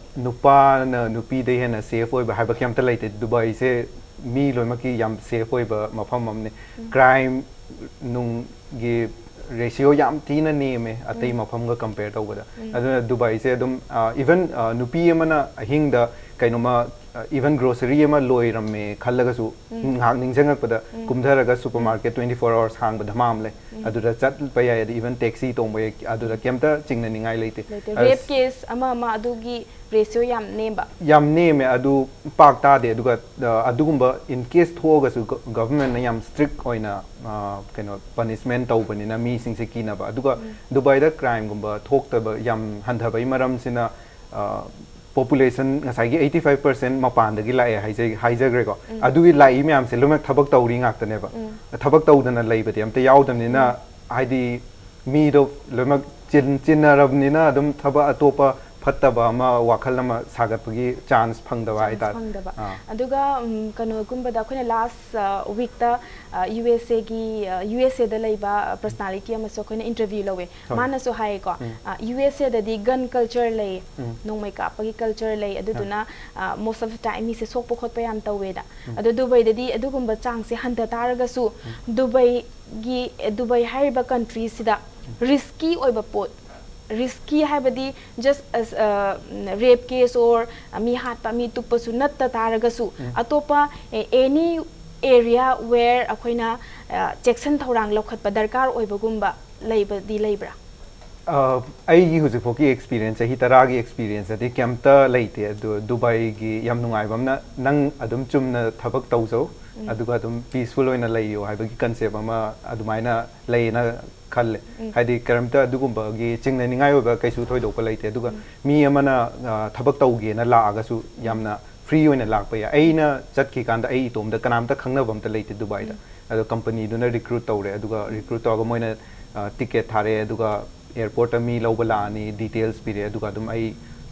ꯅꯨꯄꯥꯅ ꯅꯨꯄꯤꯗ ꯍꯦꯟꯅ ꯁꯦꯐ ꯑꯣꯏꯕ ꯍꯥꯏꯕ ꯀꯩꯝꯇ ꯂꯩꯇꯦ꯫ ꯗꯨꯕꯥꯏꯁꯦ ꯃꯤ ꯂꯣꯏꯅꯃꯛꯀꯤ ꯌꯥꯝ ꯁꯦꯐ ꯑꯣꯏꯕ ꯃꯐꯝ ꯑꯃꯅꯤ꯫ ꯀ꯭ꯔꯥꯏꯝ ꯅꯨꯡꯒꯤ ꯔꯦꯁꯤꯌꯣ ꯌꯥꯝ ꯊꯤꯅ ꯅꯦꯝꯃꯦ ꯑꯇꯩ ꯃꯐꯝꯒ ꯀꯝꯄꯦꯌꯔ ꯇꯧꯕꯗ꯫ ꯑꯗꯨꯅ ꯗꯨꯕꯥꯏꯁꯦ ꯑꯗꯨꯝ, ꯏꯚꯟ ꯅꯨꯄꯤ ꯑꯃꯅ ꯑꯍꯤꯡꯗ ꯀꯩꯅꯣꯃ, ꯏꯚꯟ ꯒ꯭ꯔꯣꯁꯔꯤ ꯑꯃ ꯂꯣꯏꯔꯝꯃꯦ ꯈꯜꯂꯒꯁꯨ, ꯉꯥꯏꯍꯥꯛ ꯅꯤꯡꯁꯤꯡꯉꯛꯄꯗ ꯀꯨꯝꯊꯔꯒ supermarket twenty four hours ꯍꯥꯡꯕ ꯙꯃꯥ ꯑꯃ ꯂꯩ꯫ ꯑꯗꯨꯗ ꯆꯠꯄ ꯌꯥꯏ, ꯑꯗ ꯏꯚꯟ ꯇꯦꯛꯁꯤ ꯇꯣꯡꯕ ꯌꯥꯏ, ꯑꯗꯨꯗ ꯀꯩꯝꯇ ꯆꯤꯡꯅꯅꯤꯡꯉꯥꯏ ꯂꯩꯇꯦ꯫ ꯂꯩꯇꯦ꯫ ꯑꯁ, ꯔꯦꯞ ꯀꯦꯁ ꯑꯃ ꯑꯃ ꯑꯗꯨꯒꯤ ꯔꯦꯁꯤꯌꯣ ꯌꯥꯝ ꯅꯦꯝꯕ꯫ ꯌꯥꯝ ꯅꯦꯝꯃꯦ, ꯑꯗꯨ ꯄꯥꯛ ꯇꯥꯗꯦ꯫ ꯑꯗꯨꯒ, ꯑ, ꯑꯗꯨꯒꯨꯝꯕ ꯏꯟ ꯀꯦꯁ ꯊꯣꯛꯑꯒꯁꯨ ꯒ-, ꯒꯚꯔꯟꯃꯦꯟꯠꯅ ꯌꯥꯝ ꯁ꯭ꯇ꯭ꯔꯤꯛ ꯑꯣꯏꯅ, ꯑ, ꯀꯩꯅꯣ, ꯄꯅꯤꯁꯃꯦꯟꯠ ꯇꯧꯕꯅꯤꯅ ꯃꯤꯁꯤꯡꯁꯦ ꯀꯤꯅꯕ꯫ ꯑꯗꯨꯒ ꯗꯨꯕꯥꯏꯗ ꯀ꯭ꯔꯥꯏꯝꯒꯨꯝꯕ ꯊꯣꯛꯇꯕ, ꯌꯥꯝ ꯍꯟꯊꯕꯒꯤ ꯃꯔꯝꯁꯤꯅ, ꯑ, ꯄꯣꯄꯨꯂꯦꯁꯟ ꯉꯁꯥꯏꯒꯤ ꯑꯩꯠꯇꯤ ꯐꯥꯏꯚ ꯄꯔꯁꯦꯟꯠ ꯃꯄꯥꯟꯗꯒꯤ ꯂꯥꯛꯑꯦ ꯍꯥꯏꯖꯩ-, ꯍꯥꯏꯖꯈ꯭ꯔꯦꯀꯣ꯫ ꯑꯗꯨꯒꯤ ꯂꯥꯛꯏ ꯃꯌꯥꯝꯁꯦ ꯂꯣꯏꯅꯃꯛ ꯊꯕꯛ ꯇꯧꯔꯤ ꯉꯥꯛꯇꯅꯦꯕ꯫ ꯊꯕꯛ ꯇꯧꯗꯅ ꯂꯩꯕꯗꯤ ꯑꯝꯇ ꯌꯥꯎꯗꯕꯅꯤꯅ, ꯍꯥꯏꯗꯤ, ꯃꯤꯗꯣ ꯂꯣꯏꯅꯃꯛ ꯆꯤꯟ-, ꯆꯤꯟꯅꯔꯕꯅꯤꯅ ꯑꯗꯨꯝ ꯊꯕꯛ ꯑꯇꯣꯞꯄ ꯐꯠꯇꯕ ꯑꯃ, ꯋꯥꯈꯜ ꯑꯃ ꯁꯥꯒꯠꯄꯒꯤ ꯆꯥꯟꯁ ꯐꯪꯗꯕ ꯆꯥꯟꯁ ꯍꯥꯏꯇꯥꯔꯦ꯫ ꯐꯪꯗꯕ꯫ ꯑꯥ꯫ ꯑꯗꯨꯒ, ꯎꯝ, ꯀꯩꯅꯣꯒꯨꯝꯕꯗ ꯑꯩꯈꯣꯏꯅ ꯂꯥꯁ ꯋꯤꯛꯇ ꯌꯨ ꯑꯦꯁ ꯑꯦꯒꯤ, ꯌꯨ ꯑꯦꯁ ꯑꯦꯗ ꯂꯩꯕ ꯄꯔꯁꯅꯥꯂꯤꯇꯤ ꯑꯃꯁꯨ ꯑꯩꯈꯣꯏꯅ ꯏꯟꯇꯔꯚ꯭ꯌꯨ ꯂꯧꯋꯦ꯫ ꯍꯣꯏ꯫ ꯃꯥꯅꯁꯨ ꯍꯥꯏꯌꯦꯀꯣ, ꯎꯝ꯫ ꯌꯨ ꯑꯦꯁ ꯑꯦꯗꯗꯤ ꯒꯟ ꯀꯜꯆꯔ ꯂꯩ, ꯎꯝ꯫ ꯅꯣꯡꯃꯩ ꯀꯥꯞꯄꯒꯤ ꯀꯜꯆꯔ ꯂꯩ, ꯑꯗꯨꯗꯨꯅ most of the time ꯃꯤꯁꯦ ꯁꯣꯛꯄ ꯈꯣꯠꯄ ꯌꯥꯝ ꯇꯧꯋꯦꯗ꯫ ꯎꯝ꯫ ꯑꯗꯣ ꯗꯨꯕꯩꯗꯗꯤ ꯑꯗꯨꯒꯨꯝꯕ ꯆꯥꯡꯁꯦ ꯍꯟꯊ ꯇꯥꯔꯒꯁꯨ, ꯗꯨꯕꯩꯒꯤ, ꯗꯨꯕꯩ ꯍꯥꯏꯔꯤꯕ ꯀꯟꯇ꯭ꯔꯤꯁꯤꯗ ꯔꯤꯁꯀꯤ ꯑꯣꯏꯕ ꯄꯣꯠ, ꯔꯤꯁꯀꯤ ꯍꯥꯏꯕꯗꯤ ꯖꯁ ꯔꯦꯞ ꯀꯦꯁ ꯑꯣꯔ ꯃꯤ ꯍꯥꯠꯄ, ꯃꯤ ꯇꯨꯞꯄꯁꯨ ꯅꯠꯇ ꯇꯥꯔꯒꯁꯨ, ꯎꯝ꯫ ꯑꯇꯣꯞꯄ ꯑꯦꯅꯤ ꯑꯦꯔꯤꯌꯥ ꯋꯦꯌꯔ ꯑꯩꯈꯣꯏꯅ, ꯑ, ꯆꯦꯛꯁꯤꯟ ꯊꯧꯔꯥꯡ ꯂꯧꯈꯠꯄ ꯗꯔꯀꯥꯔ ꯑꯣꯏꯕꯒꯨꯝꯕ ꯂꯩꯕꯗꯤ ꯂꯩꯕ꯭ꯔꯥ? ꯑ, ꯑꯩꯒꯤ ꯍꯧꯖꯤꯛꯐꯥꯎꯒꯤ ꯑꯦꯛꯁꯄꯤꯔꯤꯌꯦꯟꯁ, ꯆꯍꯤ ꯇꯔꯥꯒꯤ ꯑꯦꯛꯁꯄꯤꯔꯤꯌꯦꯟꯁꯇꯗꯤ ꯀꯩꯝꯇ ꯂꯩꯇꯦ꯫ ꯑꯗꯨ ꯗꯨꯕꯥꯏꯒꯤ ꯌꯥꯝ ꯅꯨꯡꯉꯥꯏꯕ ꯑꯃꯅ, ꯅꯪ ꯑꯗꯨꯝ ꯆꯨꯝꯅ ꯊꯕꯛ ꯇꯧꯖꯧ, ꯎꯝ꯫ ꯑꯗꯨꯒ ꯑꯗꯨꯝ ꯄꯤꯁꯐꯨꯜ ꯑꯣꯏꯅ ꯂꯩꯌꯣ ꯍꯥꯏꯕꯒꯤ ꯀꯟꯁꯦꯞ ꯑꯃ ꯑꯗꯨꯃꯥꯏꯅ ꯂꯩꯌꯦꯅ ꯈꯜꯂꯦ꯫ ꯎꯝ꯫ ꯍꯥꯏꯗꯤ ꯀꯔꯤꯝꯇ ꯑꯗꯨꯒꯨꯝꯕꯒꯤ ꯆꯤꯡꯅꯅꯤꯡꯉꯥꯏ ꯑꯣꯏꯕ ꯀꯩꯁꯨ ꯊꯣꯏꯗꯣꯛꯄ ꯂꯩꯇꯦ꯫ ꯑꯗꯨꯒ ꯎꯝ꯫ ꯃꯤ ꯑꯃꯅ, ꯑ, ꯊꯕꯛ ꯇꯧꯒꯦꯅ ꯂꯥꯛꯑꯒꯁꯨ ꯌꯥꯝꯅ ꯐ꯭ꯔꯤ ꯑꯣꯏꯅ ꯂꯥꯛꯄ ꯌꯥꯏ꯫ ꯑꯩꯅ ꯆꯠꯈꯤꯀꯥꯟꯗ ꯑꯩ ꯏꯇꯣꯝꯗ ꯀꯅꯥꯝꯇ ꯈꯪꯅꯕ ꯑꯝꯇ ꯂꯩꯇꯦ ꯗꯨꯕꯥꯏꯗ꯫ ꯎꯝ꯫ ꯑꯗꯣ ꯀꯝꯄꯅꯤꯗꯨꯅ ꯔꯤꯀ꯭ꯔꯨꯠ ꯇꯧꯔꯦ, ꯑꯗꯨꯒ ꯔꯤꯀ꯭ꯔꯨꯠ ꯇꯧꯔꯒ ꯃꯣꯏꯅ, ꯑ, ꯇꯤꯀꯦꯠ ꯊꯥꯔꯛꯑꯦ, ꯑꯗꯨꯒ ꯑꯦꯌꯔꯄꯣꯔꯠꯇ ꯃꯤ ꯂꯧꯕ ꯂꯥꯛꯑꯅꯤ, ꯗꯤꯇꯦꯜꯁ ꯄꯤꯔꯛꯑꯦ, ꯑꯗꯨꯒ ꯑꯗꯨꯝ ꯑꯩ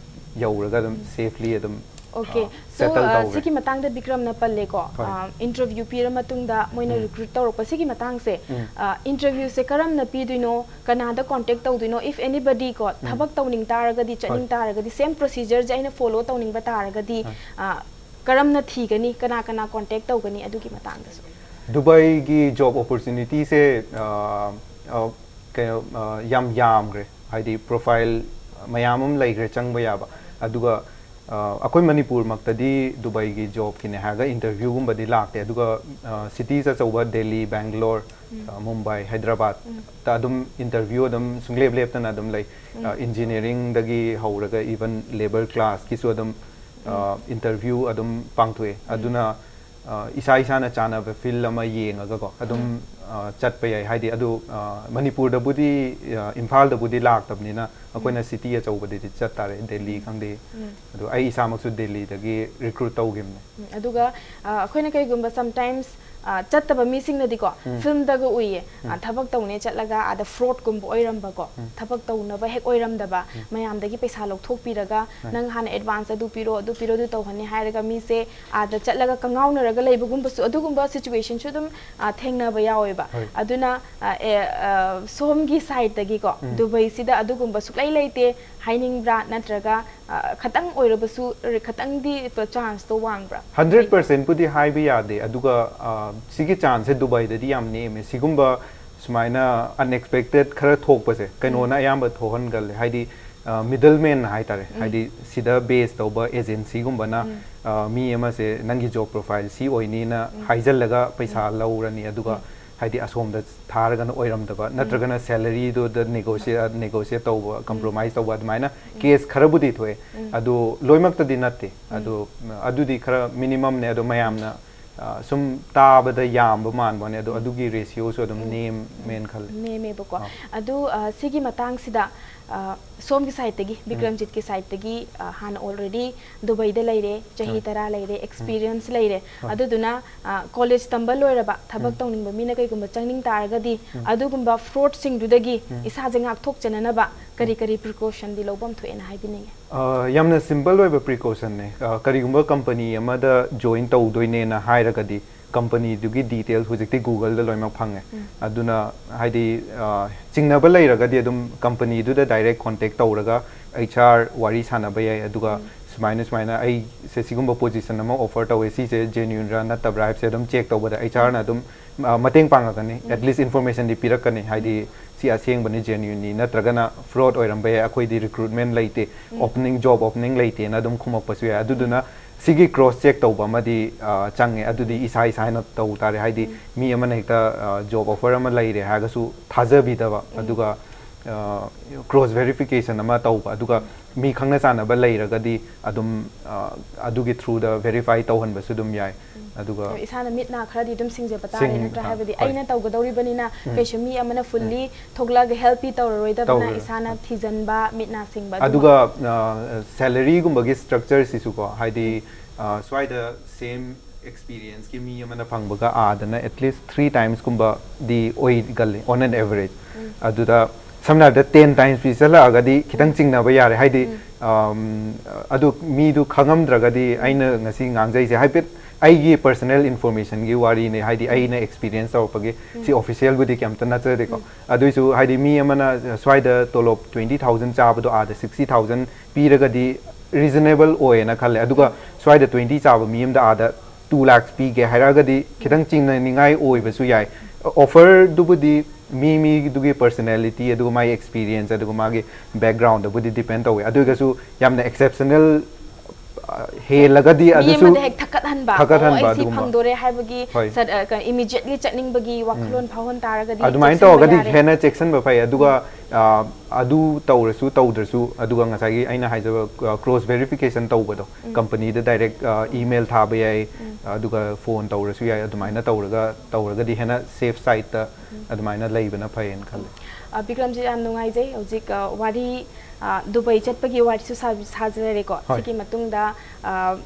ꯌꯧꯔꯒ ꯑꯗꯨꯝ ꯁꯦꯐꯂꯤ ꯑꯗꯨꯝ Okay, ꯑ, so settle uh, ꯇꯧꯔꯦ꯫ ꯁꯤꯒꯤ ꯃꯇꯥꯡꯗ ꯕꯤꯀ꯭ꯔꯝꯅ ꯄꯜꯂꯦꯀꯣ, ꯍꯣꯏ꯫ ꯑ, interview ꯄꯤꯔ ꯃꯇꯨꯡꯗ ꯃꯣꯏꯅ ꯎꯝ꯫ Recruit ꯇꯧꯔꯛꯄ ꯁꯤꯒꯤ ꯃꯇꯥꯡꯁꯦ, ꯎꯝ꯫ ꯑ, interview ꯁꯦ ꯀꯔꯝꯅ ꯄꯤꯗꯣꯏꯅꯣ, ꯀꯅꯥꯗ contact ꯇꯧꯗꯣꯏꯅꯣ, if anybody ꯀꯣ, ꯎꯝ꯫ ꯊꯕꯛ ꯇꯧꯅꯤꯡ ꯇꯥꯔꯒꯗꯤ, ꯆꯠꯅꯤꯡ ꯍꯣꯏ꯫ ꯇꯥꯔꯒꯗꯤ, same procedure ꯁꯦ ꯑꯩꯅ follow ꯇꯧꯅꯤꯡꯕ ꯇꯥꯔꯒꯗꯤ, ꯍꯣꯏ꯫ ꯑ, ꯀꯔꯝꯅ ꯊꯤꯒꯅꯤ, ꯀꯅꯥ ꯀꯅꯥ contact ꯇꯧꯒꯅꯤ, ꯑꯗꯨꯒꯤ ꯃꯇꯥꯡꯗꯁꯨ? ꯗꯨꯕꯥꯏꯒꯤ job opportunity ꯁꯦ, ꯑ, ꯑ, ꯀꯩꯅꯣ, ꯑ, ꯌꯥꯝ ꯌꯥꯝꯈ꯭ꯔꯦ, ꯍꯥꯏꯗꯤ profile ꯃꯌꯥꯝ ꯑꯃ ꯂꯩꯈ꯭ꯔꯦ ꯆꯪꯕ ꯌꯥꯕ꯫ ꯑꯗꯨꯒ, ꯑ, ꯑꯩꯈꯣꯏ ꯃꯅꯤꯄꯨꯔꯃꯛꯇꯗꯤ ꯗꯨꯕꯥꯏꯒꯤ job ꯀꯤꯅꯦ ꯍꯥꯏꯔꯒ interview ꯒꯨꯝꯕꯗꯤ ꯂꯥꯛꯇꯦ꯫ ꯑꯗꯨꯒ, ꯑ, cities ꯑꯆꯧꯕ ꯗꯦꯜꯂꯤ, ꯕꯦꯡꯒ꯭ꯂꯣꯔ, ꯎꯝ꯫ ꯑ, ꯃꯨꯝꯕꯥꯏ, ꯍꯥꯏꯗ꯭ꯔꯕꯥꯗ ꯎꯝ꯫ ꯇ ꯑꯗꯨꯝ interview ꯑꯗꯨꯝ ꯁꯨꯡꯂꯦꯞ ꯂꯦꯞꯇꯅ ꯑꯗꯨꯝ ꯂꯩ꯫ ꯎꯝ꯫ ꯑ, engineering ꯗꯒꯤ ꯍꯧꯔꯒ even labour class ꯀꯤꯁꯨ ꯑꯗꯨꯝ, ꯑ, ꯎꯝ꯫ interview ꯑꯗꯨꯝ ꯄꯥꯡꯊꯣꯛꯑꯦ꯫ ꯎꯝ꯫ ꯑꯗꯨꯅ, ꯑ, ꯏꯁꯥ ꯏꯁꯥꯅ ꯆꯥꯟꯅꯕ field ꯑꯃ ꯌꯦꯡꯉꯒꯀꯣ ꯑꯗꯨꯝ, ꯎꯝ꯫ ꯑ, ꯆꯠꯄ ꯌꯥꯏ꯫ ꯍꯥꯏꯗꯤ ꯑꯗꯨ, ꯑ, ꯃꯅꯤꯄꯨꯔꯗꯕꯨꯗꯤ, ꯑ, ꯏꯝꯐꯥꯜꯗꯕꯨꯗꯤ ꯂꯥꯛꯇꯕꯅꯤꯅ ꯑꯩꯈꯣꯏꯅ ꯎꯝ꯫ city ꯑꯆꯧꯕꯗꯗꯤ ꯆꯠ ꯇꯥꯔꯦ, ꯗꯦꯜꯂꯤ ꯎꯝ꯫ ꯈꯪꯗꯦ꯫ ꯎꯝ꯫ ꯑꯗꯣ ꯑꯩ ꯏꯁꯥꯃꯛꯁꯨ ꯗꯦꯜꯂꯤꯗꯒꯤ recruit ꯇꯧꯈꯤꯕꯅꯦ꯫ ꯎꯝ, ꯑꯗꯨꯒ, ꯑ, ꯑꯩꯈꯣꯏꯅ ꯀꯩꯒꯨꯝꯕ sometimes, ꯑ, ꯆꯠꯇꯕ ꯃꯤꯁꯤꯡꯅꯗꯤꯀꯣ, ꯎꯝ꯫ film ꯗꯒ ꯎꯏꯌꯦ, ꯑ, ꯎꯝ꯫ ꯊꯕꯛ ꯇꯧꯅꯦ ꯆꯠꯂꯒ ꯑꯥꯗ fraud ꯀꯨꯝꯕ ꯑꯣꯏꯔꯝꯕꯀꯣ, ꯎꯝ꯫ ꯊꯕꯛ ꯇꯧꯅꯕ ꯍꯦꯛ ꯑꯣꯏꯔꯝꯗꯕ, ꯎꯝ꯫ ꯃꯌꯥꯝꯗꯒꯤ ꯄꯩꯁꯥ ꯂꯧꯊꯣꯛꯄꯤꯔꯒ, ꯎꯝ꯫ "ꯅꯪ ꯍꯥꯟꯅ advance ꯑꯗꯨ ꯄꯤꯔꯣ, ꯑꯗꯨ ꯄꯤꯔꯣ, ꯑꯗꯨ ꯇꯧꯍꯟꯅꯤ" ꯍꯥꯏꯔꯒ ꯃꯤꯁꯦ ꯑꯥꯗ ꯆꯠꯂꯒ ꯀꯉꯥꯎꯅꯔꯒ ꯂꯩꯕꯒꯨꯝꯕꯁꯨ, ꯑꯗꯨꯒꯨꯝꯕ situation ꯁꯨ ꯑꯗꯨꯝ, ꯑ, ꯊꯦꯡꯅꯕ ꯌꯥꯎꯋꯦꯕ꯫ ꯍꯣꯏ꯫ ꯑꯗꯨꯅ, ꯑ, ꯑꯦ, ꯑ, ꯁꯣꯝꯒꯤ side ꯇꯒꯤꯀꯣ, ꯎꯝ꯫ ꯗꯨꯕꯩꯁꯤꯗ ꯑꯗꯨꯒꯨꯝꯕ ꯁꯨꯛꯂꯩ ꯂꯩꯇꯦ ꯍꯥꯏꯅꯤꯡꯕ꯭ꯔꯥ? ꯅꯠꯇ꯭ꯔꯒ, ꯑ, ꯈꯇꯪ ꯑꯣꯏꯔꯕꯁꯨ, ꯔ-, ꯈꯇꯪꯗꯤ ꯆꯥꯟꯁꯇꯣ ꯋꯥꯡꯕ꯭ꯔꯥ? Hundred percent ꯄꯨꯗꯤ ꯍꯥꯏꯕ ꯌꯥꯗꯦ, ꯑꯗꯨꯒ, ꯑ, ꯁꯤꯒꯤ ꯆꯥꯟꯁꯁꯦ ꯗꯨꯕꯥꯏꯗꯗꯤ ꯌꯥꯝ ꯅꯦꯝꯃꯦ꯫ ꯁꯤꯒꯨꯝꯕ ꯁꯨꯃꯥꯏꯅ unexpected ꯈꯔ ꯊꯣꯛꯄꯁꯦ ꯀꯩꯅꯣꯅ ꯎꯝ꯫ ꯑꯌꯥꯝꯕ ꯊꯣꯛꯍꯟꯒꯜꯂꯦ, ꯍꯥꯏꯗꯤ, ꯑ, middleman ꯍꯥꯏꯇꯥꯔꯦ, ꯎꯝ꯫ ꯍꯥꯏꯗꯤ ꯁꯤꯗ base ꯇꯧꯕ agency ꯒꯨꯝꯕꯅ, ꯎꯝ꯫ ꯑ, ꯃꯤ ꯑꯃꯁꯦ ꯅꯪꯒꯤ job profile ꯁꯤ ꯑꯣꯏꯅꯤꯅ ꯎꯝ꯫ ꯍꯥꯏꯖꯜꯂꯒ ꯄꯩꯁꯥ ꯂꯧꯔꯅꯤ, ꯑꯗꯨꯒ ꯎꯝ꯫ ꯍꯥꯏꯗꯤ ꯑꯁꯣꯝꯗ ꯊꯥꯔꯒꯅ ꯑꯣꯏꯔꯝꯗꯕ, ꯎꯝ꯫ ꯅꯠꯇ꯭ꯔꯒꯅ salary ꯗꯨꯗ negotiate, negotiate ꯇꯧꯕ, ꯎꯝ꯫ compromise ꯇꯧꯕ, ꯑꯗꯨꯃꯥꯏꯅ ꯎꯝ꯫ case ꯈꯔꯕꯨꯗꯤ ꯊꯣꯛꯑꯦ꯫ ꯎꯝ꯫ ꯑꯗꯨ ꯂꯣꯏꯅꯃꯛꯇꯗꯤ ꯅꯠꯇꯦ꯫ ꯎꯝ꯫ ꯑꯗꯨ, ꯑꯗꯨꯗꯤ ꯈꯔ minimum ꯅꯦ, ꯑꯗꯣ ꯃꯌꯥꯝꯅ, ꯑ, ꯁꯨꯝ ꯇꯥꯕꯗ ꯌꯥꯝꯕ ꯃꯥꯟꯕ ꯋꯥꯅꯦ, ꯑꯗꯣ ꯎꯝ꯫ ꯑꯗꯨꯒꯤ ratio ꯁꯨ ꯑꯗꯨꯝ ꯎꯝ꯫ ꯅꯦꯝꯃꯦꯅ ꯈꯜꯂꯦ꯫ ꯅꯦꯝꯃꯦꯕꯀꯣ꯫ ꯑꯥ꯫ ꯑꯗꯨ, ꯑ, ꯁꯤꯒꯤ ꯃꯇꯥꯡꯁꯤꯗ, ꯑ, ꯁꯣꯝꯒꯤ ꯁꯥꯏꯠꯇꯒꯤ, ꯕꯤꯀ꯭ꯔꯝꯖꯤꯠꯀꯤ ꯁꯥꯏꯠꯇꯒꯤ, ꯑ, ꯍꯥꯟꯅ already ꯗꯨꯕꯩꯗ ꯂꯩꯔꯦ, ꯆꯍꯤ ꯍꯣꯏ꯫ ꯇꯔꯥ ꯂꯩꯔꯦ, experience ꯍꯣꯏ꯫ ꯂꯩꯔꯦ꯫ ꯍꯣꯏ꯫ ꯑꯗꯨꯗꯨꯅ, ꯑ, ꯀꯣꯂꯦꯖ ꯇꯝꯕ ꯂꯣꯏꯔꯕ, ꯊꯕꯛ ꯎꯝ꯫ ꯇꯧꯅꯤꯡꯕ ꯃꯤꯅ ꯀꯩꯒꯨꯝꯕ ꯆꯪꯅꯤꯡ ꯇꯥꯔꯒꯗꯤ, ꯎꯝ꯫ ꯑꯗꯨꯒꯨꯝꯕ fraudꯁꯤꯡꯗꯨꯗꯒꯤ ꯎꯝ꯫ ꯏꯁꯥꯁꯦ ꯉꯥꯛꯊꯣꯛꯆꯅꯅꯕ ꯀꯔꯤ ꯎꯝ꯫ ꯀꯔꯤ precautionꯗꯤ ꯂꯧꯐꯝ ꯊꯣꯛꯑꯦꯅ ꯍꯥꯏꯕꯤꯅꯤꯡꯉꯦ? ꯑ, ꯌꯥꯝꯅ simple ꯑꯣꯏꯕ precautionꯅꯦ꯫ ꯑ, ꯀꯔꯤꯒꯨꯝꯕ company ꯑꯃꯗ join ꯇꯧꯗꯣꯏꯅꯦꯅ ꯍꯥꯏꯔꯒꯗꯤ, companyꯗꯨꯒꯤ details ꯍꯧꯖꯤꯛꯇꯤ Googleꯗ ꯂꯣꯏꯅꯃꯛ ꯐꯪꯉꯦ꯫ ꯎꯝ꯫ ꯑꯗꯨꯅ ꯍꯥꯏꯗꯤ, ꯑ, ꯆꯤꯡꯅꯕ ꯂꯩꯔꯒꯗꯤ ꯑꯗꯨꯝ companyꯗꯨꯗ direct contact ꯇꯧꯔꯒ H R ꯋꯥꯔꯤ ꯁꯥꯟꯅꯕ ꯌꯥꯏ꯫ ꯑꯗꯨꯒ ꯎꯝ꯫ ꯁꯨꯃꯥꯏꯅ, ꯁꯨꯃꯥꯏꯅ ꯑꯩꯁꯦ ꯁꯤꯒꯨꯝꯕ position ꯑꯃ offer ꯇꯧꯋꯦ, ꯁꯤꯁꯦ genuineꯔꯥ ꯅꯠꯇꯕ꯭ꯔꯥ ꯍꯥꯏꯕꯁꯦ ꯑꯗꯨꯝ check ꯇꯧꯕꯗ H Rꯅ ꯎꯝ꯫ ꯑꯗꯨꯝ, ꯑ, ꯃꯇꯦꯡ ꯄꯥꯡꯉꯛꯀꯅꯤ, ꯎꯝ꯫ at least informationꯗꯤ ꯄꯤꯔꯛꯀꯅꯤ, ꯍꯥꯏꯗꯤ ꯎꯝ꯫ ꯁꯤ ꯑꯁꯦꯡꯕꯅꯤ, genuineꯅꯤ, ꯅꯠꯇ꯭ꯔꯒꯅ fraud ꯑꯣꯏꯔꯝꯕ ꯌꯥꯏ, ꯑꯩꯈꯣꯏꯗꯤ recruitment ꯂꯩꯇꯦ, ꯎꯝ꯫ opening, job opening ꯂꯩꯇꯦꯅ ꯑꯗꯨꯝ ꯈꯨꯝꯃꯛꯄꯁꯨ ꯌꯥꯏ꯫ ꯑꯗꯨꯗꯨꯅ ꯁꯤꯒꯤ cross check ꯇꯧꯕ ꯑꯃꯗꯤ, ꯑ, ꯆꯪꯉꯦ꯫ ꯑꯗꯨꯗꯤ ꯎꯝ꯫ ꯏꯁꯥ ꯏꯁꯥꯅ ꯇꯧ ꯇꯥꯔꯦ꯫ ꯍꯥꯏꯗꯤ ꯎꯝ꯫ ꯃꯤ ꯑꯃꯅ ꯍꯦꯛꯇ, ꯑ, job offer ꯑꯃ ꯂꯩꯔꯦ ꯍꯥꯏꯔꯒꯁꯨ ꯊꯥꯖꯕꯤꯗꯕ, ꯎꯝ꯫ ꯑꯗꯨꯒ, ꯑ, cross verification ꯑꯃ ꯇꯧꯕ, ꯑꯗꯨꯒ ꯎꯝ꯫ ꯃꯤ ꯈꯪꯅ ꯆꯥꯟꯅꯕ ꯂꯩꯔꯒꯗꯤ ꯑꯗꯨꯝ, ꯑ, ꯑꯗꯨꯒꯤ throughꯗ verify ꯇꯧꯍꯟꯕꯁꯨ ꯑꯗꯨꯝ ꯌꯥꯏ꯫ ꯎꯝ꯫ ꯑꯗꯣ ꯏꯁꯥꯅ ꯃꯤꯠ ꯅꯥ ꯈꯔꯗꯤ ꯑꯗꯨꯝ ꯁꯤꯡꯖꯕ ꯇꯥꯔꯦ, ꯁꯤꯡ-, ꯅꯠꯇ꯭ꯔꯥ? ꯑ, ꯍꯥꯏꯕꯗꯤ ꯍꯣꯏ꯫ ꯑꯩꯅ ꯇꯧꯒꯗꯧꯔꯤꯕꯅꯤꯅ ꯎꯝ꯫ ꯀꯩꯁꯨ ꯃꯤ ꯑꯃꯅ ꯎꯝ꯫ fully ꯊꯣꯛꯂꯛꯑꯒ helpꯇꯤ ꯇꯧꯔꯔꯣꯏꯗꯕꯅ ꯇꯧꯔꯣꯏ꯫ ꯏꯁꯥꯅ ꯎꯝ꯫ ꯊꯤꯖꯟꯕ, ꯃꯤꯠ ꯅꯥ ꯁꯤꯡꯕ ꯑꯗꯨꯃ꯫ ꯑꯗꯨꯒ, ꯑ, salaryꯒꯨꯝꯕꯒꯤ structureꯁꯤꯁꯨꯀꯣ, ꯍꯥꯏꯗꯤ, ꯎꯝ꯫ ꯑ, ꯁ꯭ꯋꯥꯏꯗ same experienceꯀꯤ ꯃꯤ ꯑꯃꯅ ꯐꯪꯕꯒ ꯑꯥꯗꯅ at least three timesꯀꯨꯝꯕꯗꯤ ꯑꯣꯏꯒꯜꯂꯤ on an average꯫ ꯎꯝ꯫ ꯑꯗꯨꯗ ꯁꯝꯅ ꯍꯥꯏꯔꯕꯗ ten times ꯄꯤꯁꯜꯂꯛꯑꯒꯗꯤ ꯈꯤꯇꯪ ꯎꯝ꯫ ꯆꯤꯡꯅꯕ ꯌꯥꯔꯦ꯫ ꯍꯥꯏꯗꯤ, ꯎꯝ꯫ ꯑꯝ, ꯑꯗꯨ ꯃꯤꯗꯨ ꯈꯪꯉꯝꯗ꯭ꯔꯒꯗꯤ ꯎꯝ꯫ ꯑꯩꯅ ꯉꯁꯤ ꯉꯥꯡꯖꯩꯁꯦ ꯍꯥꯏꯐꯦꯠ ꯑꯩꯒꯤ personal informationꯒꯤ ꯋꯥꯔꯤꯅꯦ, ꯍꯥꯏꯗꯤ ꯎꯝ꯫ ꯑꯩꯅ experience ꯇꯧꯔꯛꯄꯒꯤ꯫ ꯎꯝ꯫ ꯁꯤ officialꯕꯨꯗꯤ ꯀꯩꯝꯇ ꯅꯠꯆꯗꯦꯀꯣ꯫ ꯎꯝ꯫ ꯑꯗꯨꯏꯁꯨ ꯍꯥꯏꯗꯤ ꯃꯤ ꯑꯃꯅ ꯁ꯭ꯋꯥꯏꯗ ꯇꯣꯂꯣꯞ twenty thousand ꯆꯥꯕꯗꯣ ꯑꯥꯗ sixty thousand ꯄꯤꯔꯒꯗꯤ reasonable ꯑꯣꯏꯌꯦꯅ ꯈꯜꯂꯦ꯫ ꯑꯗꯨꯒ ꯎꯝ꯫ ꯁ꯭ꯋꯥꯏꯗ twenty ꯆꯥꯕ ꯃꯤ ꯑꯃꯗ ꯑꯥꯗ two lakhs ꯄꯤꯒꯦ ꯍꯥꯏꯔꯛꯑꯒꯗꯤ ꯈꯤꯇꯪ ꯆꯤꯡꯅꯅꯤꯡꯉꯥꯏ ꯑꯣꯏꯕꯁꯨ ꯌꯥꯏ꯫ Offerꯗꯨꯕꯨꯗꯤ ꯃꯤ ꯃꯤꯗꯨꯒꯤ personality, ꯑꯗꯨꯒ ꯃꯥꯒꯤ experience, ꯑꯗꯨꯒ ꯃꯥꯒꯤ backgroundꯗꯕꯨꯗꯤ depend ꯇꯧꯋꯦ꯫ ꯑꯗꯨ ꯑꯣꯏꯔꯒꯁꯨ ꯌꯥꯝꯅ exceptional ꯑ, ꯍꯦꯜꯂꯒꯗꯤ ꯃꯤ ꯑꯗꯨꯁꯨ ꯑꯃꯗ ꯍꯦꯛ ꯊꯛꯀꯠꯍꯟꯕ, "ꯑꯣ, ꯊꯛꯀꯠꯍꯟꯕ ꯑꯩ ꯁꯤ ꯑꯗꯨꯒꯨꯝꯕ꯫ ꯐꯪꯗꯣꯔꯦ" ꯍꯥꯏꯕꯒꯤ ꯍꯣꯏ꯫ ꯁꯠ-, ꯑ, ꯀ-, immediately ꯆꯠꯅꯤꯡꯕꯒꯤ ꯋꯥꯈꯜꯂꯣꯟ ꯐꯥꯎꯍꯟ ꯇꯥꯔꯒꯗꯤ ꯑꯗꯨꯃꯥꯏꯅ ꯆꯦꯛꯁꯤꯟꯕ ꯇꯧꯔꯒꯗꯤ ꯌꯥꯔꯦ꯫ ꯍꯦꯟꯅ ꯆꯦꯛꯁꯤꯟꯕ ꯐꯩ꯫ ꯑꯗꯨꯒ ꯑ, ꯑꯗꯨ ꯇꯧꯔꯁꯨ ꯇꯧꯗ꯭ꯔꯁꯨ, ꯑꯗꯨꯒ ꯉꯁꯥꯏꯒꯤ ꯑꯩꯅ ꯍꯥꯏꯖꯕ ꯀ꯭ꯔꯣꯁ ꯚꯦꯔꯤꯐꯤꯀꯦꯁꯟ ꯇꯧꯕꯗꯣ, ꯀꯝꯄꯅꯤꯗ ꯗꯥꯏꯔꯦꯛ ꯏꯃꯦꯜ ꯊꯥꯕ ꯌꯥꯏ, ꯑꯗꯨꯒ ꯐꯣꯟ ꯇꯧꯔꯁꯨ ꯌꯥꯏ꯫ ꯑꯗꯨꯃꯥꯏꯅ ꯇꯧꯔꯒ ꯇꯧꯔꯒꯗꯤ ꯍꯦꯟꯅ ꯁꯦꯐ ꯁꯥꯏꯠꯇ ꯑꯗꯨꯃꯥꯏꯅ ꯂꯩꯕꯅ ꯐꯩꯌꯦꯅ ꯈꯜꯂꯦ꯫ ꯑ, ꯕꯤꯀ꯭ꯔꯝꯖꯤꯠ, ꯌꯥꯝ ꯅꯨꯡꯉꯥꯏꯖꯩ꯫ ꯍꯧꯖꯤꯛ, ꯑ, ꯋꯥꯔꯤ, ꯑ, ꯗꯨꯕꯩ ꯆꯠꯄꯒꯤ ꯋꯥꯔꯤꯁꯨ ꯁꯥ-, ꯁꯥꯖꯔꯦꯀꯣ꯫ ꯍꯣꯏ꯫ ꯁꯤꯒꯤ ꯃꯇꯨꯡꯗ, ꯑ,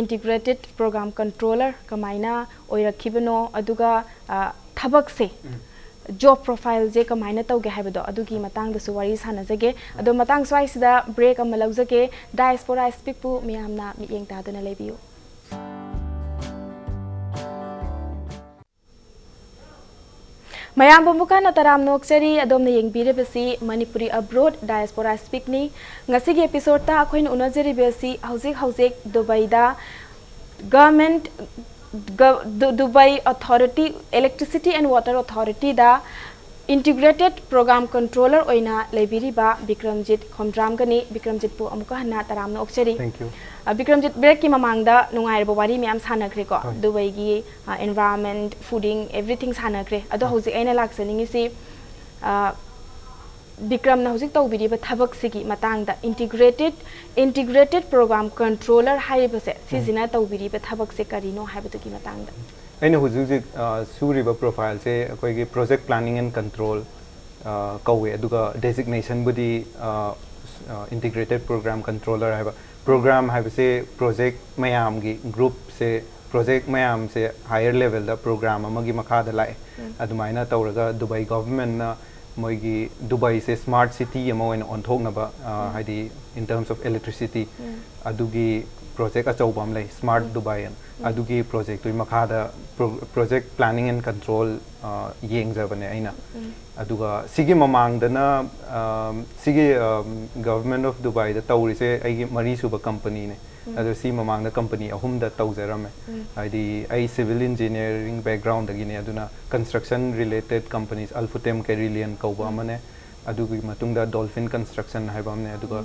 integrated program controller ꯀꯃꯥꯏꯅ ꯑꯣꯏꯔꯛꯈꯤꯕꯅꯣ, ꯑꯗꯨꯒ, ꯑ, ꯊꯕꯛꯁꯦ, job profile ꯁꯦ ꯀꯃꯥꯏꯅ ꯇꯧꯒꯦ ꯍꯥꯏꯕꯗꯣ, ꯑꯗꯨꯒꯤ ꯃꯇꯥꯡꯗꯁꯨ ꯋꯥꯔꯤ ꯁꯥꯟꯅꯖꯒꯦ꯫ ꯑꯗꯣ ꯃꯇꯥꯡ ꯁ꯭ꯋꯥꯏꯁꯤꯗ break ꯑꯃ ꯂꯧꯖꯒꯦ꯫ Diaspora Speak ꯄꯨ ꯃꯌꯥꯝꯅ ꯃꯤꯠꯌꯦꯡ ꯇꯥꯗꯨꯅ ꯂꯩꯕꯤꯌꯨ꯫ ꯃꯌꯥꯝꯕꯨ ꯑꯃꯨꯛ ꯍꯟꯅ ꯇꯔꯥꯝꯅ ꯑꯣꯛꯆꯔꯤ꯫ ꯑꯗꯣꯝꯅ ꯌꯦꯡꯕꯤꯔꯤꯕꯁꯤ Manipuri Abroad Diaspora Speak ꯅꯤ꯫ ꯉꯁꯤꯒꯤ episode ꯇ ꯑꯩꯈꯣꯏꯅ ꯎꯅꯖꯔꯤꯕ ꯑꯁꯤ ꯍꯧꯖꯤꯛ ꯍꯧꯖꯤꯛ ꯗꯨꯕꯩꯗ government, ꯒ-, ꯗꯨ-, Dubai authority, electricity and water authority ꯗ integrated program controller ꯑꯣꯏꯅ ꯂꯩꯕꯤꯔꯤꯕ ꯕꯤꯀ꯭ꯔꯝꯖꯤꯠ ꯈꯣꯝꯗ꯭ꯔꯥꯝꯒꯅꯤ꯫ ꯕꯤꯀ꯭ꯔꯝꯖꯤꯠꯄꯨ ꯑꯃꯨꯛꯀ ꯍꯟꯅ ꯇꯔꯥꯝꯅ ꯑꯣꯛꯆꯔꯤ꯫ Thank you. ꯑ, ꯕꯤꯀ꯭ꯔꯝꯖꯤꯠ, break ꯀꯤ ꯃꯃꯥꯡꯗ ꯅꯨꯡꯉꯥꯏꯔꯕ ꯋꯥꯔꯤ ꯃꯌꯥꯝ ꯁꯥꯟꯅꯈ꯭ꯔꯦꯀꯣ꯫ ꯍꯣꯏ꯫ ꯗꯨꯕꯩꯒꯤ, ꯑ, environment, fooding, everything ꯁꯥꯟꯅꯈ꯭ꯔꯦ꯫ ꯑꯗꯣ ꯍꯧꯖꯤꯛ ꯑꯩꯅ ꯂꯥꯛꯆꯅꯤꯡꯉꯤꯁꯤ, ꯑ, ꯕꯤꯀ꯭ꯔꯝꯅ ꯍꯧꯖꯤꯛ ꯇꯧꯕꯤꯔꯤꯕ ꯊꯕꯛꯁꯤꯒꯤ ꯃꯇꯥꯡꯗ, integrated, integrated program controller ꯍꯥꯏꯔꯤꯕꯁꯦ, ꯁꯤꯁꯤꯅ ꯇꯧꯕꯤꯔꯤꯕ ꯊꯕꯛꯁꯦ ꯀꯔꯤꯅꯣ ꯍꯥꯏꯕꯗꯨꯒꯤ ꯃꯇꯥꯡꯗ꯫ ꯑꯩꯅ ꯍꯧꯖꯤꯛ ꯍꯧꯖꯤꯛ, ꯑ, ꯁꯨꯔꯤꯕ profile ꯁꯦ ꯑꯩꯈꯣꯏꯒꯤ project planning and control, ꯑ, ꯀꯧꯋꯦ꯫ ꯑꯗꯨꯒ designation ꯕꯨꯗꯤ, ꯑ, ꯑ, integrated program controller ꯍꯥꯏꯕ꯫ Program ꯍꯥꯏꯕꯁꯦ project ꯃꯌꯥꯝꯒꯤ group ꯁꯦ, project ꯃꯌꯥꯝꯁꯦ higher level ꯗ program ꯑꯃꯒꯤ ꯃꯈꯥꯗ ꯂꯥꯛꯑꯦ꯫ ꯑꯗꯨꯃꯥꯏꯅ ꯇꯧꯔꯒ ꯗꯨꯕꯥꯏ government ꯅ ꯃꯣꯏꯒꯤ ꯗꯨꯕꯥꯏꯁꯦ smart city ꯑꯃ ꯑꯣꯏꯅ ꯑꯣꯟꯊꯣꯛꯅꯕ, ꯑ, ꯍꯥꯏꯗꯤ in terms of electricity, ꯑꯗꯨꯒꯤ project ꯑꯆꯧꯕ ꯑꯃ ꯂꯩ, Smart Dubai ꯑꯅ꯫ ꯑꯗꯨꯒꯤ project ꯇꯨꯒꯤ ꯃꯈꯥꯗ pro-, project planning and control, ꯑ, ꯌꯦꯡꯖꯕꯅꯦ ꯑꯩꯅ꯫ ꯑꯗꯨꯒ ꯁꯤꯒꯤ ꯃꯃꯥꯡꯗꯅ, ꯑ, ꯁꯤꯒꯤ, ꯑ, Government of Dubai ꯗ ꯇꯧꯔꯤꯁꯦ ꯑꯩꯒꯤ ꯃꯔꯤꯁꯨꯕ company ꯅꯦ꯫ ꯑꯗꯣ ꯁꯤ ꯃꯃꯥꯡꯗ company ꯑꯍꯨꯝꯗ ꯇꯧꯖꯔꯝꯃꯦ꯫ ꯍꯥꯏꯗꯤ ꯑꯩ civil engineering background ꯗꯒꯤꯅꯦ, ꯑꯗꯨꯅ construction related companies, Alfutem Carillion ꯀꯧꯕ ꯑꯃꯅꯦ, ꯑꯗꯨꯒꯤ ꯃꯇꯨꯡꯗ Dolphin Construction ꯍꯥꯏꯕ ꯑꯃꯅꯦ, ꯑꯗꯨꯒ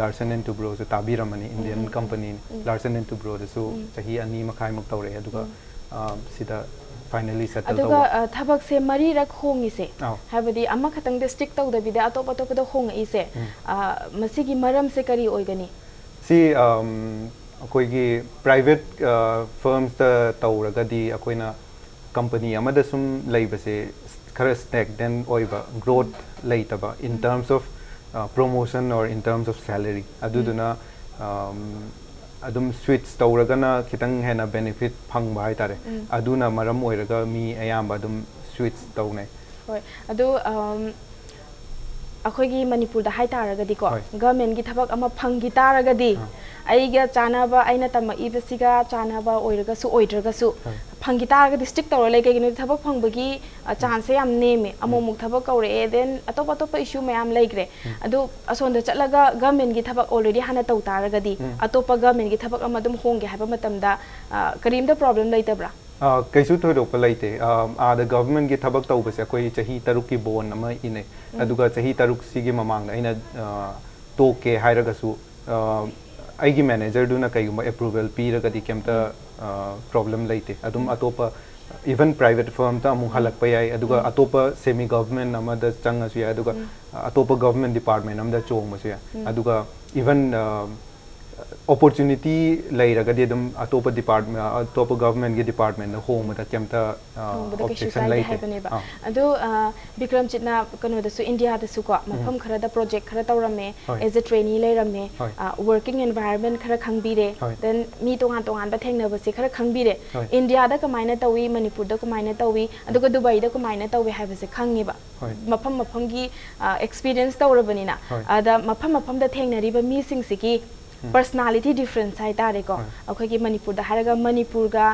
Larsen and Toubroꯁꯨ ꯇꯥꯕꯤꯔꯝꯃꯅꯤ, Indian companyꯅꯤ꯫ Larsen and Toubroꯗꯁꯨ ꯆꯍꯤ ꯑꯅꯤ ꯃꯈꯥꯏꯃꯨꯛ ꯇꯧꯔꯛꯑꯦ, ꯑꯗꯨꯒ ꯁꯤꯗ finally settle ꯑꯗꯨꯒ ꯇꯧꯕ꯫ ꯊꯕꯛꯁꯦ ꯃꯔꯤꯔꯛ ꯍꯣꯡꯉꯤꯁꯦ, ꯑꯥꯎ꯫ ꯍꯥꯏꯕꯗꯤ ꯑꯃꯈꯛꯇꯪꯗ stick ꯇꯧꯗꯕꯤꯗ ꯑꯇꯣꯞ ꯑꯇꯣꯞꯄꯗ ꯍꯣꯡꯉꯛꯏꯁꯦ, ꯃꯁꯤꯒꯤ ꯃꯔꯝꯁꯦ ꯀꯔꯤ ꯑꯣꯏꯒꯅꯤ? ꯁꯤ ꯑꯩꯈꯣꯏꯒꯤ private firmsꯇ ꯇꯧꯔꯒꯗꯤ ꯑꯩꯈꯣꯏꯅ company ꯑꯃꯗ ꯁꯨꯝ ꯂꯩꯕꯁꯦ ꯈꯔ stagnant ꯑꯣꯏꯕ, growth ꯂꯩꯇꯕ in terms of promotion or in terms of salary꯫ ꯑꯗꯨꯗꯨꯅ ꯑꯗꯨꯝ switch ꯇꯧꯔꯒꯅ ꯈꯤꯇꯪ ꯍꯦꯟꯅ benefit ꯐꯪꯕ ꯍꯥꯏꯇꯥꯔꯦ꯫ ꯑꯗꯨꯅ ꯃꯔꯝ ꯑꯣꯏꯔꯒ ꯃꯤ ꯑꯌꯥꯝꯕ ꯑꯗꯨꯝ switch ꯇꯧꯅꯩ꯫ ꯍꯣꯏ, ꯑꯗꯨ ꯑꯩꯈꯣꯏꯒꯤ ꯃꯅꯤꯄꯨꯔꯗ ꯍꯥꯏꯇꯥꯔꯒꯗꯤꯀꯣ, ꯍꯣꯏ꯫ Governmentꯀꯤ ꯊꯕꯛ ꯑꯃ ꯐꯪꯈꯤ ꯇꯥꯔꯒꯗꯤ, ꯑꯩꯒ ꯆꯥꯟꯅꯕ, ꯑꯩꯅ ꯇꯝꯃꯛꯏꯕꯁꯤꯒ ꯆꯥꯟꯅꯕ ꯑꯣꯏꯔꯒꯁꯨ ꯑꯣꯏꯗ꯭ꯔꯒꯁꯨ, ꯍꯣꯏ꯫ ꯐꯪꯈꯤ ꯇꯥꯔꯒꯗꯤ stick ꯇꯧꯔ ꯂꯩ꯫ ꯀꯩꯒꯤꯅꯣꯗꯤ ꯊꯕꯛ ꯐꯪꯕꯒꯤ chanceꯁꯦ ꯌꯥꯝ ꯅꯦꯝꯃꯦ꯫ ꯑꯃꯨꯛ ꯑꯃꯨꯛ ꯊꯕꯛ ꯀꯧꯔꯛꯑꯦ, then ꯑꯇꯣꯞ ꯑꯇꯣꯞꯄ issue ꯃꯌꯥꯝ ꯂꯩꯈ꯭ꯔꯦ꯫ ꯑꯗꯨ ꯑꯁꯣꯝꯗ ꯆꯠꯂꯒ Governmentꯀꯤ ꯊꯕꯛ already ꯍꯥꯟꯅ ꯇꯧ ꯇꯥꯔꯒꯗꯤ, ꯑꯇꯣꯞꯄ Governmentꯀꯤ ꯊꯕꯛ ꯑꯃ ꯑꯗꯨꯝ ꯍꯣꯡꯒꯦ ꯍꯥꯏꯕ ꯃꯇꯝꯗ ꯀꯔꯤꯝꯇ problem ꯂꯩꯇꯕ꯭ꯔꯥ? ꯀꯩꯁꯨ ꯊꯣꯏꯗꯣꯛꯄ ꯂꯩꯇꯦ꯫ ꯑꯥꯗ Governmentꯀꯤ ꯊꯕꯛ ꯇꯧꯕꯁꯦ ꯑꯩꯈꯣꯏ ꯆꯍꯤ ꯇꯔꯨꯛꯀꯤ bond ꯑꯃ ꯏꯅꯩ꯫ ꯑꯗꯨꯒ ꯆꯍꯤ ꯇꯔꯨꯛꯁꯤꯒꯤ ꯃꯃꯥꯡꯗ ꯑꯩꯅ ꯇꯣꯛꯀꯦ ꯍꯥꯏꯔꯒꯁꯨ, ꯑꯩꯒꯤ managerꯗꯨꯅ ꯀꯩꯒꯨꯝꯕ approval ꯄꯤꯔꯒꯗꯤ ꯀꯩꯝꯇ problem ꯂꯩꯇꯦ꯫ ꯑꯗꯨꯝ ꯑꯇꯣꯞꯄ, even private firmꯇ ꯑꯃꯨꯛ ꯍꯜꯂꯛꯄ ꯌꯥꯏ, ꯑꯗꯨꯒ ꯑꯇꯣꯞꯄ semi government ꯑꯃꯗ ꯆꯪꯉꯁꯨ ꯌꯥꯏ, ꯑꯗꯨꯒ ꯑꯇꯣꯞꯄ government department ꯑꯃꯗ ꯆꯣꯡꯕꯁꯨ ꯌꯥꯏ꯫ ꯑꯗꯨꯒ even opportunity ꯂꯩꯔꯒꯗꯤ ꯑꯗꯨꯝ ꯑꯇꯣꯞꯄ department, ꯑꯇꯣꯞꯄ governmentꯀꯤ departmentꯗ ꯍꯣꯡꯕꯗ ꯀꯩꯝꯇ ꯍꯣꯡꯕꯗ ꯀꯩꯁꯨ objection ꯀꯥꯏꯗꯦ ꯂꯩꯇꯦ꯫ ꯍꯥꯏꯕꯅꯦꯕ꯫ ꯑꯥ꯫ ꯑꯗꯣ ꯕꯤꯀ꯭ꯔꯝꯖꯤꯠꯅ ꯀꯩꯅꯣꯗꯁꯨ, ꯏꯟꯗꯤꯌꯥꯗꯁꯨꯀꯣ, ꯃꯐꯝ ꯈꯔꯗ project ꯈꯔ ꯇꯧꯔꯝꯃꯦ, ꯍꯣꯏ꯫ as a trainee ꯂꯩꯔꯝꯃꯦ, ꯍꯣꯏ꯫ working environment ꯈꯔ ꯈꯪꯕꯤꯔꯦ, ꯍꯣꯏ꯫ then ꯃꯤ ꯇꯣꯉꯥꯟ ꯇꯣꯉꯥꯟꯕ ꯊꯦꯡꯅꯕꯁꯦ ꯈꯔ ꯈꯪꯕꯤꯔꯦ꯫ ꯍꯣꯏ꯫ ꯏꯟꯗꯤꯌꯥꯗ ꯀꯃꯥꯏꯅ ꯇꯧꯏ, ꯃꯅꯤꯄꯨꯔꯗ ꯀꯃꯥꯏꯅ ꯇꯧꯏ, ꯑꯗꯨꯒ ꯗꯨꯕꯥꯏꯗ ꯀꯃꯥꯏꯅ ꯇꯧꯏ ꯍꯥꯏꯕꯁꯦ ꯈꯪꯉꯦꯕ꯫ ꯍꯣꯏ꯫ ꯃꯐꯝ ꯃꯐꯝꯒꯤ experience ꯇꯧꯔꯕꯅꯤꯅ, ꯍꯣꯏ꯫ ꯑꯗ ꯃꯐꯝ ꯃꯐꯝꯗ ꯊꯦꯡꯅꯔꯤꯕ ꯃꯤꯁꯤꯡꯁꯤꯒꯤ personality difference ꯍꯥꯏꯇꯥꯔꯦꯀꯣ, ꯍꯣꯏ꯫ ꯑꯩꯈꯣꯏꯒꯤ ꯃꯅꯤꯄꯨꯔꯗ ꯍꯥꯏꯔꯒ ꯃꯅꯤꯄꯨꯔꯒ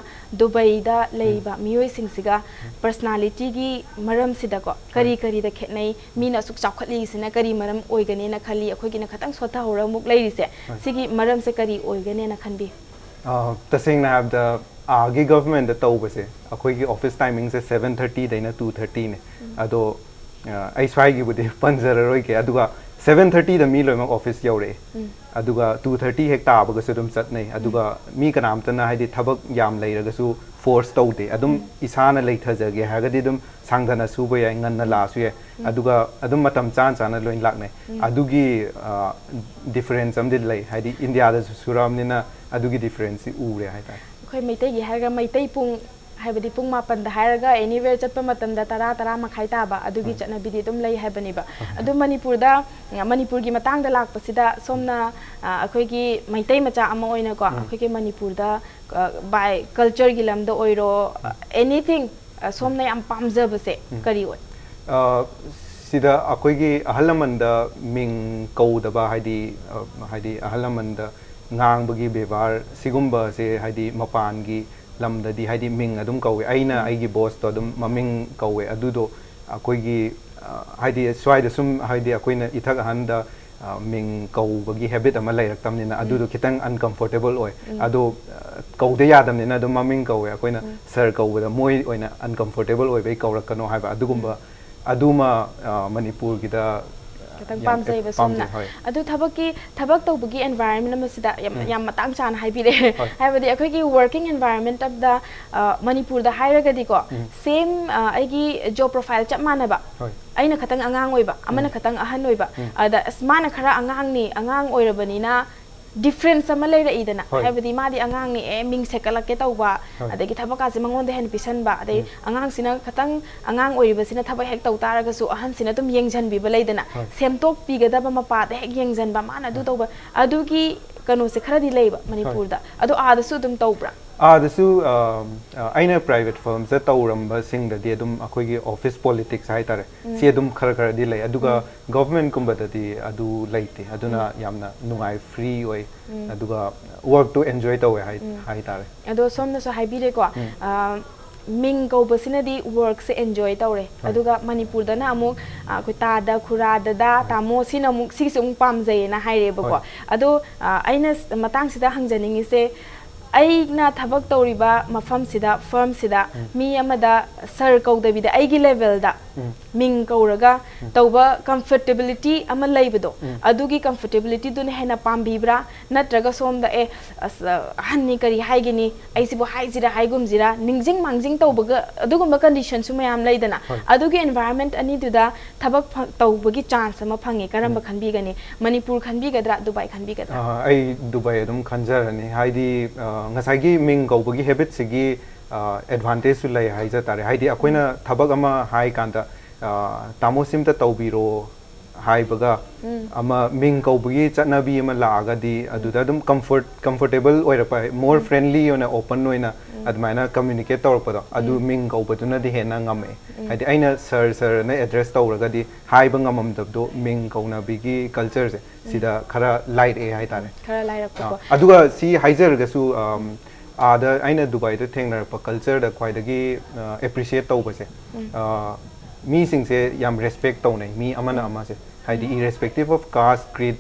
ꯗꯨꯕꯩꯗ ꯂꯩꯕ ꯃꯤꯑꯣꯏꯁꯤꯡꯁꯤꯒ personalityꯒꯤ ꯃꯔꯝꯁꯤꯗꯀꯣ, ꯀꯔꯤ ꯍꯣꯏ꯫ ꯀꯔꯤꯗ ꯈꯦꯠꯅꯩ, ꯃꯤꯅ ꯑꯁꯨꯛ ꯆꯥꯎꯈꯠꯂꯤꯁꯤꯅ ꯀꯔꯤ ꯃꯔꯝ ꯑꯣꯏꯒꯅꯦꯅ ꯈꯜꯂꯤ, ꯑꯩꯈꯣꯏꯒꯤꯅ ꯈꯤꯇꯪ ꯁꯣꯠꯊꯍꯧꯔ ꯑꯃꯨꯛ ꯂꯩꯔꯤꯁꯦ, ꯍꯣꯏ꯫ ꯁꯤꯒꯤ ꯃꯔꯝꯁꯦ ꯀꯔꯤ ꯑꯣꯏꯒꯅꯦꯅ ꯈꯟꯕꯤ? ꯑ, ꯇꯁꯦꯡꯅ ꯍꯥꯏꯔꯕꯗ, ꯑꯥꯒꯤ governmentꯇ ꯇꯧꯕꯁꯦ, ꯑꯩꯈꯣꯏꯒꯤ office timingꯁꯦ seven thirtyꯗꯩꯅ two thirtyꯅꯦ꯫ ꯑꯗꯣ ꯑ, ꯑꯩ ꯁ꯭ꯋꯥꯏꯒꯤꯕꯨꯗꯤ ꯄꯟꯖꯔꯔꯣꯏꯒꯦ꯫ ꯑꯗꯨꯒ seven thirty ꯗ ꯃꯤ ꯂꯣꯏꯅꯃꯛ office ꯌꯧꯔꯛꯑꯦ꯫ ꯑꯗꯨꯒ two thirty ꯍꯦꯛ ꯇꯥꯕꯒꯁꯨ ꯑꯗꯨꯝ ꯆꯠꯅꯩ꯫ ꯑꯗꯨꯒ ꯃꯤ ꯀꯅꯥꯝꯇꯅ, ꯍꯥꯏꯗꯤ, ꯊꯕꯛ ꯌꯥꯝ ꯂꯩꯔꯒꯁꯨ force ꯇꯧꯗꯦ꯫ ꯑꯗꯨꯝ ꯏꯁꯥꯅ ꯂꯩꯊꯖꯒꯦ ꯍꯥꯏꯔꯒꯗꯤ ꯑꯗꯨꯝ ꯁꯥꯡꯊꯅ ꯁꯨꯕ ꯌꯥꯏ, ꯉꯟꯅ ꯂꯥꯛꯑꯁꯨ ꯌꯥꯏ꯫ ꯑꯗꯨꯒ ꯑꯗꯨꯝ ꯃꯇꯝ ꯆꯥꯅ ꯆꯥꯅ ꯂꯣꯏ ꯂꯥꯛꯅꯩ꯫ ꯑꯗꯨꯒꯤ, ꯑ, difference ꯑꯃꯗꯤ ꯂꯩ꯫ ꯍꯥꯏꯗꯤ, ꯏꯟꯗꯤꯌꯥꯗꯁꯨ ꯁꯨꯔꯛꯑꯕꯅꯤꯅ ꯑꯗꯨꯒꯤ differenceꯁꯤ ꯎꯔꯦ ꯍꯥꯏꯇꯥꯔꯦ꯫ ꯑꯩꯈꯣꯏ ꯃꯩꯇꯩꯒꯤ ꯍꯥꯏꯔꯒ ꯃꯩꯇꯩ ꯄꯨꯡ, ꯍꯥꯏꯕꯗꯤ ꯄꯨꯡ ꯃꯥꯄꯟꯗ ꯍꯥꯏꯔꯒ anywhere ꯆꯠꯄ ꯃꯇꯝꯗ ꯇꯔꯥ, ꯇꯔꯥ ꯃꯈꯥꯏ ꯇꯥꯕ ꯑꯗꯨꯒꯤ ꯆꯠꯅꯕꯤꯗꯤ ꯑꯗꯨꯝ ꯂꯩ ꯍꯥꯏꯕꯅꯦꯕ꯫ ꯑꯗꯨ ꯃꯅꯤꯄꯨꯔꯗ, ꯃꯅꯤꯄꯨꯔꯒꯤ ꯃꯇꯥꯡꯗ ꯂꯥꯛꯄꯁꯤꯗ ꯁꯣꯝꯅ, ꯑ, ꯑꯩꯈꯣꯏꯒꯤ ꯃꯩꯇꯩ ꯃꯆꯥ ꯑꯃ ꯑꯣꯏꯅꯀꯣ, ꯑꯩꯈꯣꯏꯒꯤ ꯃꯅꯤꯄꯨꯔꯗ, ꯑ, by cultureꯒꯤ ꯂꯝꯗ ꯑꯣꯏꯔꯣ, anything, ꯑ, ꯁꯣꯝꯅ ꯌꯥꯝ ꯄꯥꯝꯖꯕꯁꯦ ꯀꯔꯤ ꯑꯣꯏ? ꯑ, ꯁꯤꯗ ꯑꯩꯈꯣꯏꯒꯤ ꯑꯍꯜ ꯂꯃꯟꯗ ꯃꯤꯡ ꯀꯧꯗꯕ, ꯍꯥꯏꯗꯤ, ꯑ, ꯍꯥꯏꯗꯤ ꯑꯍꯜ ꯂꯃꯟꯗ ꯉꯥꯡꯕꯒꯤ ꯕꯦꯕꯥꯔ ꯁꯤꯒꯨꯝꯕꯁꯦ, ꯍꯥꯏꯗꯤ ꯃꯄꯥꯟꯒꯤ ꯂꯝꯗꯗꯤ, ꯍꯥꯏꯗꯤ, ꯃꯤꯡ ꯑꯗꯨꯝ ꯀꯧꯋꯦ꯫ ꯑꯩꯅ ꯑꯩꯒꯤ bossꯇꯣ ꯑꯗꯨꯝ ꯃꯃꯤꯡ ꯀꯧꯋꯦ꯫ ꯑꯗꯨꯗꯣ ꯑꯩꯈꯣꯏꯒꯤ, ꯑ, ꯍꯥꯏꯗꯤ, ꯁ꯭ꯋꯥꯏꯗ ꯁꯨꯝ, ꯍꯥꯏꯗꯤ, ꯑꯩꯈꯣꯏꯅ ꯏꯊꯛ ꯑꯍꯟꯗ, ꯑ, ꯃꯤꯡ ꯀꯧꯕꯒꯤ habit ꯑꯃ ꯂꯩꯔꯛꯇꯕꯅꯤꯅ, ꯑꯗꯨꯗꯣ ꯈꯤꯇꯪ uncomfortable ꯑꯣꯏ꯫ ꯑꯗꯣ, ꯑ, ꯀꯧꯗ ꯌꯥꯗꯕꯅꯤꯅ ꯑꯗꯨꯝ ꯃꯃꯤꯡ ꯀꯧꯋꯦ꯫ ꯑꯩꯈꯣꯏꯅ sir ꯀꯧꯕꯗ ꯃꯣꯏ ꯑꯣꯏꯅ uncomfortable ꯑꯣꯏꯕꯩ ꯀꯧꯔꯛꯀꯅꯣ ꯍꯥꯏꯕ, ꯑꯗꯨꯒꯨꯝꯕ, ꯑꯗꯨꯃ, ꯑ, ꯃꯅꯤꯄꯨꯔꯒꯤꯗ ꯈꯤꯇꯪ ꯌꯥꯝ ꯄꯥꯝꯖꯩꯕ ꯁꯣꯝꯅ꯫ ꯄꯥꯝꯖꯩ, ꯍꯣꯏ꯫ ꯑꯗꯨ ꯊꯕꯛꯀꯤ, ꯊꯕꯛ ꯇꯧꯕꯒꯤ environment ꯑꯃꯁꯤꯗ ꯌꯥꯝ, ꯌꯥꯝ ꯃꯇꯥꯡ ꯆꯥꯅ ꯍꯥꯏꯕꯤꯔꯛꯑꯦ꯫ ꯍꯣꯏ꯫ ꯍꯥꯏꯕꯗꯤ ꯑꯩꯈꯣꯏꯒꯤ working environment ꯑꯃꯗ, ꯑ, ꯃꯅꯤꯄꯨꯔꯗ ꯍꯥꯏꯔꯒꯗꯤꯀꯣ, same, ꯑ, ꯑꯩꯒꯤ job profile ꯆꯞ ꯃꯥꯟꯅꯕ, ꯍꯣꯏ꯫ ꯑꯩꯅ ꯈꯇꯪ ꯑꯉꯥꯡ ꯑꯣꯏꯕ, ꯑꯃꯅ ꯈꯇꯪ ꯑꯍꯟ ꯑꯣꯏꯕ, ꯑꯗ ꯑꯁ, ꯃꯥꯅ ꯈꯔ ꯑꯉꯥꯡꯅꯤ, ꯑꯉꯥꯡ ꯑꯣꯏꯔꯕꯅꯤꯅ difference ꯑꯃ ꯂꯩꯔꯛꯏꯗꯅ, ꯍꯣꯏ꯫ ꯍꯥꯏꯕꯗꯤ ꯃꯥꯗꯤ ꯑꯉꯥꯡꯅꯤ, ꯑꯦ, ꯃꯤꯡ ꯁꯦꯠꯀꯠꯂꯛꯀꯦ ꯇꯧꯕ, ꯍꯣꯏ꯫ ꯑꯗꯒꯤ ꯊꯕꯛꯀꯥꯁꯦ ꯃꯉꯣꯟꯗ ꯍꯦꯟꯅ ꯄꯤꯁꯟꯕ, ꯑꯗꯩ ꯑꯉꯥꯡꯁꯤꯅ ꯈꯇꯪ, ꯑꯉꯥꯡ ꯑꯣꯏꯔꯤꯕꯁꯤꯅ ꯊꯕꯛ ꯍꯦꯛ ꯇꯧ ꯇꯥꯔꯒꯁꯨ ꯑꯍꯟꯁꯤꯅ ꯑꯗꯨꯝ ꯌꯦꯡꯁꯤꯟꯕꯤꯕ ꯂꯩꯗꯅ, ꯍꯣꯏ꯫ ꯁꯦꯝꯗꯣꯛꯄꯤꯒꯗꯕ ꯃꯄꯥꯗ ꯍꯦꯛ ꯌꯦꯡꯁꯤꯟꯕ, ꯃꯥꯅ ꯑꯗꯨ ꯇꯧꯕ, ꯑꯗꯨꯒꯤ ꯀꯩꯅꯣꯁꯦ ꯈꯔꯗꯤ ꯂꯩꯕ ꯃꯅꯤꯄꯨꯔꯗ꯫ ꯑꯗꯣ ꯑꯥꯗꯁꯨ ꯑꯗꯨꯝ ꯇꯧꯕ꯭ꯔꯥ? ꯑꯥꯗꯁꯨ, ꯑ, ꯑ, ꯑꯩꯅ private firmꯁꯇ ꯇꯧꯔꯝꯕꯁꯤꯡꯗꯗꯤ ꯑꯗꯨꯝ ꯑꯩꯈꯣꯏꯒꯤ office politics ꯍꯥꯏꯇꯥꯔꯦ, ꯁꯤ ꯑꯗꯨꯝ ꯈꯔ ꯈꯔꯗꯤ ꯂꯩ꯫ ꯑꯗꯨꯒ governmentꯀꯨꯝꯕꯗꯗꯤ ꯑꯗꯨ ꯂꯩꯇꯦ꯫ ꯑꯗꯨꯅ ꯌꯥꯝꯅ ꯅꯨꯡꯉꯥꯏ, free ꯑꯣꯏ꯫ ꯑꯗꯨꯒ workꯇꯣ enjoy ꯇꯧꯋꯦ ꯍꯥꯏ-, ꯍꯥꯏꯇꯥꯔꯦ꯫ ꯑꯗꯣ ꯁꯣꯝꯅꯁꯨ ꯍꯥꯏꯕꯤꯔꯦꯀꯣ, ꯑ, ꯃꯤꯡ ꯀꯧꯕꯁꯤꯅꯗꯤ workꯁꯦ enjoy ꯇꯧꯔꯦ꯫ ꯍꯣꯏ꯫ ꯑꯗꯨꯒ ꯃꯅꯤꯄꯨꯔꯗꯅ ꯑꯃꯨꯛ, ꯑ, ꯑꯩꯈꯣꯏ ꯇꯥꯗ, ꯈꯨꯔꯥ, ꯗꯗꯥ, ꯇꯥꯃꯣ, ꯁꯤꯅ ꯑꯃꯨꯛ, ꯁꯤꯒꯤꯁꯦ ꯑꯃꯨꯛ ꯄꯥꯝꯖꯩꯌꯦꯅ ꯍꯥꯏꯔꯦꯕꯀꯣ꯫ ꯍꯣꯏ꯫ ꯑꯗꯣ, ꯑ, ꯑꯩꯅ ꯁ-, ꯃꯇꯥꯡꯁꯤꯗ ꯍꯪꯖꯅꯤꯡꯉꯤꯁꯦ, ꯑꯩꯅ ꯊꯕꯛ ꯇꯧꯔꯤꯕ ꯃꯐꯝꯁꯤꯗ, firmꯁꯤꯗ ꯃꯤ ꯑꯃꯗ sir ꯀꯧꯗꯕꯤꯗ ꯑꯩꯒꯤ levelꯗ ꯃꯤꯡ ꯀꯧꯔꯒ ꯇꯧꯕ comfortability ꯑꯃ ꯂꯩꯕꯗꯣ, ꯑꯗꯨꯒꯤ comfortabilityꯗꯨꯅ ꯍꯦꯟꯅ ꯄꯥꯝꯕꯤꯕ꯭ꯔꯥ? ꯅꯠꯇ꯭ꯔꯒ ꯁꯣꯝꯗ, "ꯑꯦ, ꯑꯁ, ꯑꯍꯟꯅꯤ, ꯀꯔꯤ ꯍꯥꯏꯒꯅꯤ? ꯑꯩꯁꯤꯕꯨ ꯍꯥꯏꯁꯤꯔꯥ ꯍꯥꯏꯒꯨꯝꯁꯤꯔꯥ?" ꯅꯤꯡꯁꯤꯡ ꯃꯥꯡꯖꯤꯡ ꯇꯧꯕꯒ, ꯑꯗꯨꯒꯨꯝꯕ conditionꯁꯨ ꯃꯌꯥꯝ ꯂꯩꯗꯅ꯫ ꯍꯣꯏ꯫ ꯑꯗꯨꯒꯤ environment ꯑꯅꯤꯗꯨꯗ ꯊꯕꯛ ꯐ-, ꯇꯧꯕꯒꯤ chance ꯑꯃ ꯐꯪꯉꯦ꯫ ꯀꯔꯝꯕ ꯈꯟꯕꯤꯒꯅꯤ? ꯃꯅꯤꯄꯨꯔ ꯈꯟꯕꯤꯒꯗ꯭ꯔꯥ, ꯗꯨꯕꯥꯏ ꯈꯟꯕꯤꯒꯗ꯭ꯔꯥ? ꯑ, ꯑꯩ ꯗꯨꯕꯥꯏ ꯑꯗꯨꯝ ꯈꯟꯖꯔꯅꯤ꯫ ꯍꯥꯏꯗꯤ, ꯑ, ꯉꯁꯥꯏꯒꯤ ꯃꯤꯡ ꯀꯧꯕꯒꯤ habitꯁꯤꯒꯤ, ꯑ, advantageꯁꯨ ꯂꯩ ꯍꯥꯏꯖ ꯇꯥꯔꯦ꯫ ꯍꯥꯏꯗꯤ, ꯑꯩꯈꯣꯏꯅ ꯊꯕꯛ ꯑꯃ ꯍꯥꯏ ꯀꯥꯟꯗ, ꯑ, "ꯇꯥꯃꯣ, ꯁꯤꯝꯇ ꯇꯧꯕꯤꯔꯣ" ꯍꯥꯏꯕꯒ, ꯑꯃ ꯃꯤꯡ ꯀꯧꯕꯒꯤ ꯆꯠꯅꯕꯤ ꯑꯃ ꯂꯥꯛꯑꯒꯗꯤ, ꯑꯗꯨꯗ ꯑꯗꯨꯝ comfort, comfortable ꯑꯣꯏꯔꯛꯄ, more friendly ꯑꯣꯏꯅ, open ꯑꯣꯏꯅ ꯑꯗꯨꯃꯥꯏꯅ communicate ꯇꯧꯔꯛꯄꯗꯣ, ꯑꯗꯨ ꯃꯤꯡ ꯀꯧꯕꯗꯨꯅꯗꯤ ꯍꯦꯟꯅ ꯉꯝꯃꯛꯑꯦ꯫ ꯍꯥꯏꯗꯤ, ꯑꯩꯅ sir, sirꯅ address ꯇꯧꯔꯒꯗꯤ, ꯍꯥꯏꯕ ꯉꯝꯃꯝꯗꯕꯗꯣ, ꯃꯤꯡ ꯀꯧꯅꯕꯤꯒꯤ cultureꯁꯦ ꯁꯤꯗ ꯈꯔ ꯂꯥꯏꯔꯛꯑꯦ ꯍꯥꯏꯇꯥꯔꯦ꯫ ꯈꯔ ꯂꯥꯏꯔꯛꯄꯀꯣ꯫ ꯑꯥ, ꯑꯗꯨꯒ ꯁꯤ ꯍꯥꯏꯖꯔꯒꯁꯨ, ꯑꯝ, ꯑꯥꯗ ꯑꯩꯅ ꯗꯨꯕꯥꯏꯗ ꯊꯦꯡꯅꯔꯛꯄ cultureꯗ ꯈ꯭ꯋꯥꯏꯗꯒꯤ, ꯑ, appreciate ꯇꯧꯕꯁꯦ, ꯑ, ꯃꯤꯁꯤꯡꯁꯦ ꯌꯥꯝ respect ꯇꯧꯅꯩ, ꯃꯤ ꯑꯃꯅ ꯑꯃꯁꯦ꯫ ꯍꯥꯏꯗꯤ, irrespective of caste, creed,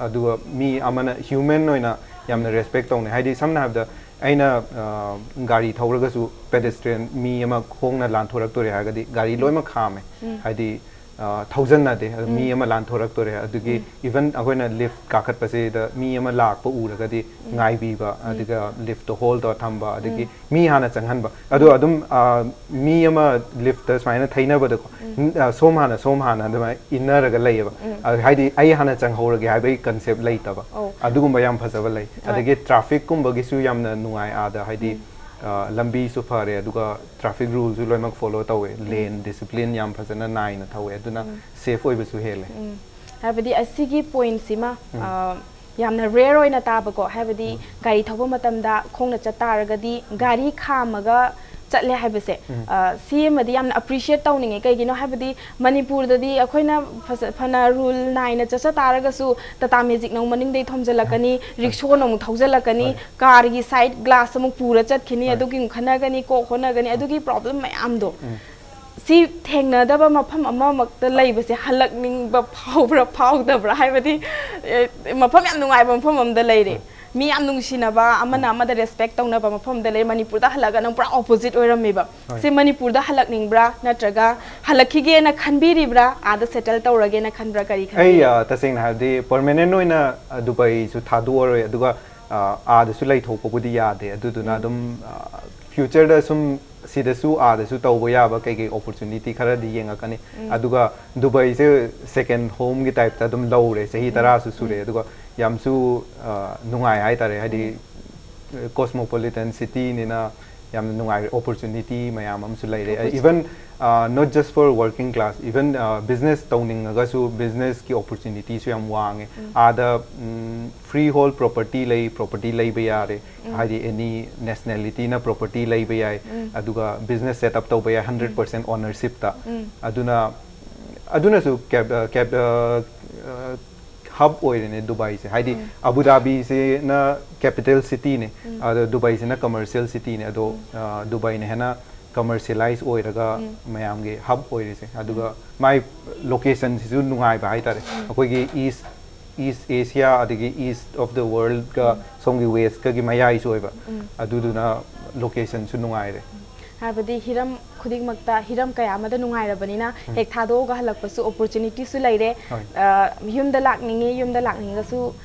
ꯑꯗꯨꯒ ꯃꯤ ꯑꯃꯅ human ꯑꯣꯏꯅ ꯌꯥꯝꯅ respect ꯇꯧꯅꯩ꯫ ꯍꯥꯏꯗꯤ, ꯁꯝꯅ ꯍꯥꯏꯔꯕꯗ, ꯑꯩꯅ, ꯑ, ꯒꯥꯔꯤ ꯊꯧꯔꯒꯁꯨ pedestrian ꯃꯤ ꯑꯃ ꯈꯣꯡꯅ ꯂꯥꯟꯊꯣꯔꯛꯇꯣꯔꯦ ꯍꯥꯏꯔꯒꯗꯤ ꯒꯥꯔꯤ ꯂꯣꯏꯅꯃꯛ ꯈꯥꯝꯃꯦ꯫ ꯍꯥꯏꯗꯤ, ꯑ, ꯊꯧꯖꯟꯅꯗꯦ, ꯑꯗꯨ ꯃꯤ ꯑꯃ ꯂꯥꯟꯊꯣꯔꯛꯇꯣꯔꯦ꯫ ꯑꯗꯨꯒꯤ even ꯑꯩꯈꯣꯏꯅ lift ꯀꯥꯈꯠꯄꯁꯤꯗ ꯃꯤ ꯑꯃ ꯂꯥꯛꯄ ꯎꯔꯒꯗꯤ ꯉꯥꯏꯕꯤꯕ, ꯑꯗꯨꯒ liftꯇꯣ hold ꯇꯧꯔ ꯊꯝꯕ, ꯑꯗꯒꯤ ꯃꯤ ꯍꯥꯟꯅ ꯆꯪꯍꯟꯕ꯫ ꯑꯗꯣ ꯑꯗꯨꯝ, ꯑ, ꯃꯤ ꯑꯃ liftꯇ ꯁꯨꯃꯥꯏꯅ ꯊꯩꯅꯕꯗꯀꯣ, ꯎꯝ, ꯑ, "ꯁꯣꯝ ꯍꯥꯟꯅ, ꯁꯣꯝ ꯍꯥꯟꯅ" ꯑꯗꯨꯃꯥꯏꯅ ꯏꯟꯅꯔꯒ ꯂꯩꯌꯦꯕ꯫ ꯑ, ꯍꯥꯏꯗꯤ, "ꯑꯩ ꯍꯥꯟꯅ ꯆꯪꯍꯧꯔꯒꯦ" ꯍꯥꯏꯕꯒꯤ concept ꯂꯩꯇꯕ꯫ ꯑꯧ꯫ ꯑꯗꯨꯒꯨꯝꯕ ꯌꯥꯝ ꯐꯖꯕ ꯂꯩ꯫ ꯍꯣꯏ꯫ ꯑꯗꯒꯤ trafficꯀꯨꯝꯕꯒꯤꯁꯨ ꯌꯥꯝꯅ ꯅꯨꯡꯉꯥꯏ ꯑꯥꯗ, ꯍꯥꯏꯗꯤ, ꯑ, ꯂꯝꯕꯤꯁꯨ ꯐꯔꯦ, ꯑꯗꯨꯒ traffic ruleꯁꯨ ꯂꯣꯏꯅꯃꯛ follow ꯇꯧꯋꯦ꯫ Lane discipline ꯌꯥꯝ ꯐꯖꯅ ꯅꯥꯏꯅ ꯊꯧꯋꯦ, ꯑꯗꯨꯅ safe ꯑꯣꯏꯕꯁꯨ ꯍꯦꯜꯂꯦ꯫ ꯎꯝ꯫ ꯍꯥꯏꯕꯗꯤ ꯑꯁꯤꯒꯤ pointꯁꯤꯃ, ꯎꯝ, ꯑ, ꯌꯥꯝꯅ rare ꯑꯣꯏꯅ ꯇꯥꯕꯀꯣ, ꯍꯥꯏꯕꯗꯤ ꯎꯝ, ꯒꯥꯔꯤ ꯊꯧꯕ ꯃꯇꯝꯗ ꯈꯣꯡꯅ ꯆꯠ ꯇꯥꯔꯒꯗꯤ ꯒꯥꯔꯤ ꯈꯥꯝꯃꯒ ꯆꯠꯂꯦ ꯍꯥꯏꯕꯁꯦ, ꯎꯝ, ꯑ, ꯁꯤꯃꯗꯤ ꯌꯥꯝꯅ appreciate ꯇꯧꯅꯤꯡꯉꯦ꯫ ꯀꯩꯒꯤꯅꯣ ꯍꯥꯏꯕꯗꯤ ꯃꯅꯤꯄꯨꯔꯗꯗꯤ ꯑꯩꯈꯣꯏꯅ ꯐꯖ-, ꯐꯅ rule ꯅꯥꯏꯅ ꯆꯠꯆ ꯇꯥꯔꯒꯁꯨ Tata Magicꯅ ꯑꯃꯨꯛ ꯃꯅꯤꯡꯗꯩ ꯊꯣꯝꯖꯤꯜꯂꯛꯀꯅꯤ, ꯍꯣꯏ, ꯔꯤꯛꯁꯣꯅ ꯑꯃꯨꯛ ꯊꯧꯖꯤꯜꯂꯛꯀꯅꯤ, ꯍꯣꯏ, ꯀꯥꯔꯒꯤ side glassꯇ ꯑꯃꯨꯛ ꯄꯨꯔ ꯆꯠꯈꯤꯅꯤ, ꯍꯣꯏ, ꯑꯗꯨꯒꯤ ꯑꯃꯨꯛ ꯈꯟꯅꯒꯅꯤ, ꯀꯣꯛ ꯍꯣꯠꯅꯒꯅꯤ, ꯍꯣꯏ, ꯑꯗꯨꯒꯤ problem ꯃꯌꯥꯝꯗꯣ꯫ ꯎꯝ꯫ ꯁꯤ ꯊꯦꯡꯅꯗꯕ ꯃꯐꯝ ꯑꯃꯃꯛꯇ ꯂꯩꯕꯁꯦ ꯍꯜꯂꯛꯅꯤꯡꯕ ꯐꯥꯎꯕ꯭ꯔꯥ ꯐꯥꯎꯗꯕ꯭ꯔꯥ? ꯍꯥꯏꯕꯗꯤ, ꯑꯦ, ꯃꯐꯝ ꯌꯥꯝ ꯅꯨꯡꯉꯥꯏꯕ ꯃꯐꯝ ꯑꯃꯗ ꯂꯩꯔꯦ꯫ ꯎꯝ꯫ ꯃꯤ ꯌꯥꯝ ꯅꯨꯡꯁꯤꯅꯕ, ꯑꯃꯅ ꯑꯃꯗ ꯔꯦꯁꯄꯦꯛ ꯇꯧꯅꯕ ꯃꯐꯝꯗ ꯂꯩ꯫ ꯃꯅꯤꯄꯨꯔꯗ ꯍꯜꯂꯛꯑꯒ ꯅꯪ ꯄꯨꯔꯥ ꯑꯣꯄꯣꯖꯤꯠ ꯑꯣꯏꯔꯝꯃꯦꯕ꯫ ꯍꯣꯏ꯫ ꯁꯤ ꯃꯅꯤꯄꯨꯔꯗ ꯍꯜꯂꯛꯅꯤꯡꯕ꯭ꯔꯥ, ꯅꯠꯇ꯭ꯔꯒ ꯍꯜꯂꯛꯈꯤꯒꯦꯅ ꯈꯟꯕꯤꯔꯤꯕ꯭ꯔꯥ, ꯑꯥꯗ ꯁꯦꯇꯜ ꯇꯧꯔꯒꯦꯅ ꯈꯟꯕ꯭ꯔꯥ, ꯀꯔꯤ ꯑꯩ ꯈꯟꯕꯤꯒꯦ? ꯑ, ꯇꯁꯦꯡꯅ ꯍꯥꯏꯔꯗꯤ ꯄꯔꯃꯅꯦꯟ ꯑꯣꯏꯅ, ꯑ, ꯗꯨꯕꯥꯏꯁꯨ ꯊꯥꯗꯣꯛꯑꯔꯣꯏ, ꯑꯗꯨꯒ, ꯑ, ꯑꯥꯗꯁꯨ ꯂꯩꯊꯣꯛꯄꯕꯨꯗꯤ ꯌꯥꯗꯦ꯫ ꯑꯗꯨꯗꯨꯅ ꯎꯝ꯫ ꯑꯗꯨꯝ, ꯑ, ꯐ꯭ꯌꯨꯆꯔꯗ ꯁꯨꯝ ꯁꯤꯗꯁꯨ ꯑꯥꯗꯁꯨ ꯇꯧꯕ ꯌꯥꯕ ꯀꯩꯀꯩ ꯑꯣꯄꯣꯔꯆꯨꯅꯤꯇꯤ ꯈꯔꯗꯤ ꯌꯦꯡꯉꯛꯀꯅꯤ꯫ ꯎꯝ꯫ ꯑꯗꯨꯒ ꯗꯨꯕꯥꯏꯁꯦ ꯁꯦꯀꯦꯟ ꯍꯣꯝꯒꯤ ꯇꯥꯏꯞꯇ ꯑꯗꯨꯝ ꯂꯧꯔꯦ, ꯆꯍꯤ ꯎꯝ꯫ ꯇꯔꯥꯁꯨ ꯁꯨꯔꯦ꯫ ꯎꯝ꯫ ꯑꯗꯨꯒ ꯌꯥꯝꯁꯨ, ꯑ, ꯅꯨꯡꯉꯥꯏ ꯍꯥꯏꯇꯥꯔꯦ, ꯍꯥꯏꯗꯤ, ꯎꯝ꯫ ꯀꯣꯁꯃꯣꯄꯣꯂꯤꯇꯟ ꯁꯤꯇꯤꯅꯤꯅ ꯌꯥꯝꯅ ꯅꯨꯡꯉꯥꯏꯔꯦ, ꯑꯣꯄꯣꯔꯆꯨꯅꯤꯇꯤ ꯃꯌꯥꯝ ꯑꯃꯁꯨ ꯂꯩꯔꯦ꯫ Opportunity. Even, ꯑ, not just for working class, even, ꯑ, ꯕꯤꯖꯤꯅꯦꯁ ꯇꯧꯅꯤꯡꯉꯒꯁꯨ ꯕꯤꯖꯤꯅꯦꯁꯀꯤ ꯑꯣꯄꯣꯔꯆꯨꯅꯤꯇꯤꯁꯨ ꯌꯥꯝ ꯋꯥꯡꯉꯦ꯫ ꯎꯝ꯫ ꯑꯥꯗ, ꯎꯝ, ꯐ꯭ꯔꯤ ꯍꯣꯜ ꯄ꯭ꯔꯣꯄꯔꯇꯤ ꯂꯩ, ꯄ꯭ꯔꯣꯄꯔꯇꯤ ꯂꯩꯕ ꯌꯥꯔꯦ꯫ ꯎꯝ꯫ ꯍꯥꯏꯗꯤ ꯑꯦꯅꯤ ꯅꯦꯁꯅꯦꯂꯤꯇꯤꯅ ꯄ꯭ꯔꯣꯄꯔꯇꯤ ꯂꯩꯕ ꯌꯥꯏ꯫ ꯎꯝ꯫ ꯑꯗꯨꯒ ꯕꯤꯖꯤꯅꯦꯁ ꯁꯦꯠ ꯑꯞ ꯇꯧꯕ ꯌꯥꯏ ꯎꯝ꯫ Hundred percent ꯑꯣꯅꯔꯁꯤꯞꯇ꯫ ꯎꯝ꯫ ꯑꯗꯨꯅ, ꯑꯗꯨꯅꯁꯨ ꯀꯦꯞ-, ꯑ, ꯀꯦꯞ-, ꯑ, ꯑ, ꯍꯕ ꯑꯣꯏꯔꯤꯅꯦ ꯗꯨꯕꯥꯏꯁꯦ꯫ ꯍꯥꯏꯗꯤ ꯎꯝ꯫ ꯑꯕꯨ ꯙꯥꯕꯤꯁꯤꯅ ꯀꯦꯄꯤꯇꯦꯜ ꯁꯤꯇꯤꯅꯦ, ꯎꯝ꯫ ꯑꯗꯣ ꯗꯨꯕꯥꯏꯁꯤꯅ ꯀꯃꯔꯁꯤꯌꯦꯜ ꯁꯤꯇꯤꯅꯦ꯫ ꯑꯗꯣ, ꯎꯝ꯫ ꯑ, ꯗꯨꯕꯥꯏꯅ ꯍꯦꯟꯅ ꯀꯃꯔꯁꯤꯌꯦꯂꯥꯏꯁ ꯑꯣꯏꯔꯒ ꯎꯝ꯫ ꯃꯌꯥꯝꯒꯤ ꯍꯕ ꯑꯣꯏꯔꯤꯁꯦ꯫ ꯑꯗꯨꯒ ꯎꯝ꯫ ꯃꯥꯏ ꯂꯣꯀꯦꯁꯟꯁꯤꯁꯨ ꯅꯨꯡꯉꯥꯏꯕ ꯍꯥꯏꯇꯥꯔꯦ꯫ ꯎꯝ꯫ ꯑꯩꯈꯣꯏꯒꯤ ꯏꯁ, ꯏꯁ ꯑꯦꯁꯤꯌꯥ ꯑꯗꯒꯤ ꯏꯁ ꯑꯣꯐ ꯗ ꯋꯥꯔꯜꯗꯒ ꯎꯝ꯫ ꯁꯣꯝꯒꯤ ꯋꯦꯁꯀꯒꯤ ꯃꯌꯥꯏꯁꯨ ꯑꯣꯏꯕ꯫ ꯎꯝ꯫ ꯑꯗꯨꯗꯨꯅ ꯂꯣꯀꯦꯁꯟꯁꯨ ꯅꯨꯡꯉꯥꯏꯔꯦ꯫ ꯍꯥꯏꯕꯗꯤ ꯍꯤꯔꯝ ꯈꯨꯗꯤꯡꯃꯛꯇ ꯍꯤꯔꯝ ꯀꯌꯥ ꯑꯃꯗ ꯅꯨꯡꯉꯥꯏꯔꯕꯅꯤꯅ ꯎꯝ꯫ ꯍꯦꯛ ꯊꯥꯗꯣꯛꯑꯒ ꯍꯜꯂꯛꯄꯁꯨ ꯑꯣꯄꯣꯔꯆꯨꯅꯤꯇꯤꯁꯨ ꯂꯩꯔꯦ꯫ ꯍꯣꯏ꯫ ꯑ, ꯌꯨꯝꯗ ꯂꯥꯛꯅꯤꯡꯉꯤ, ꯌꯨꯝꯗ ꯂꯥꯛꯅꯤꯡꯉꯒꯁꯨ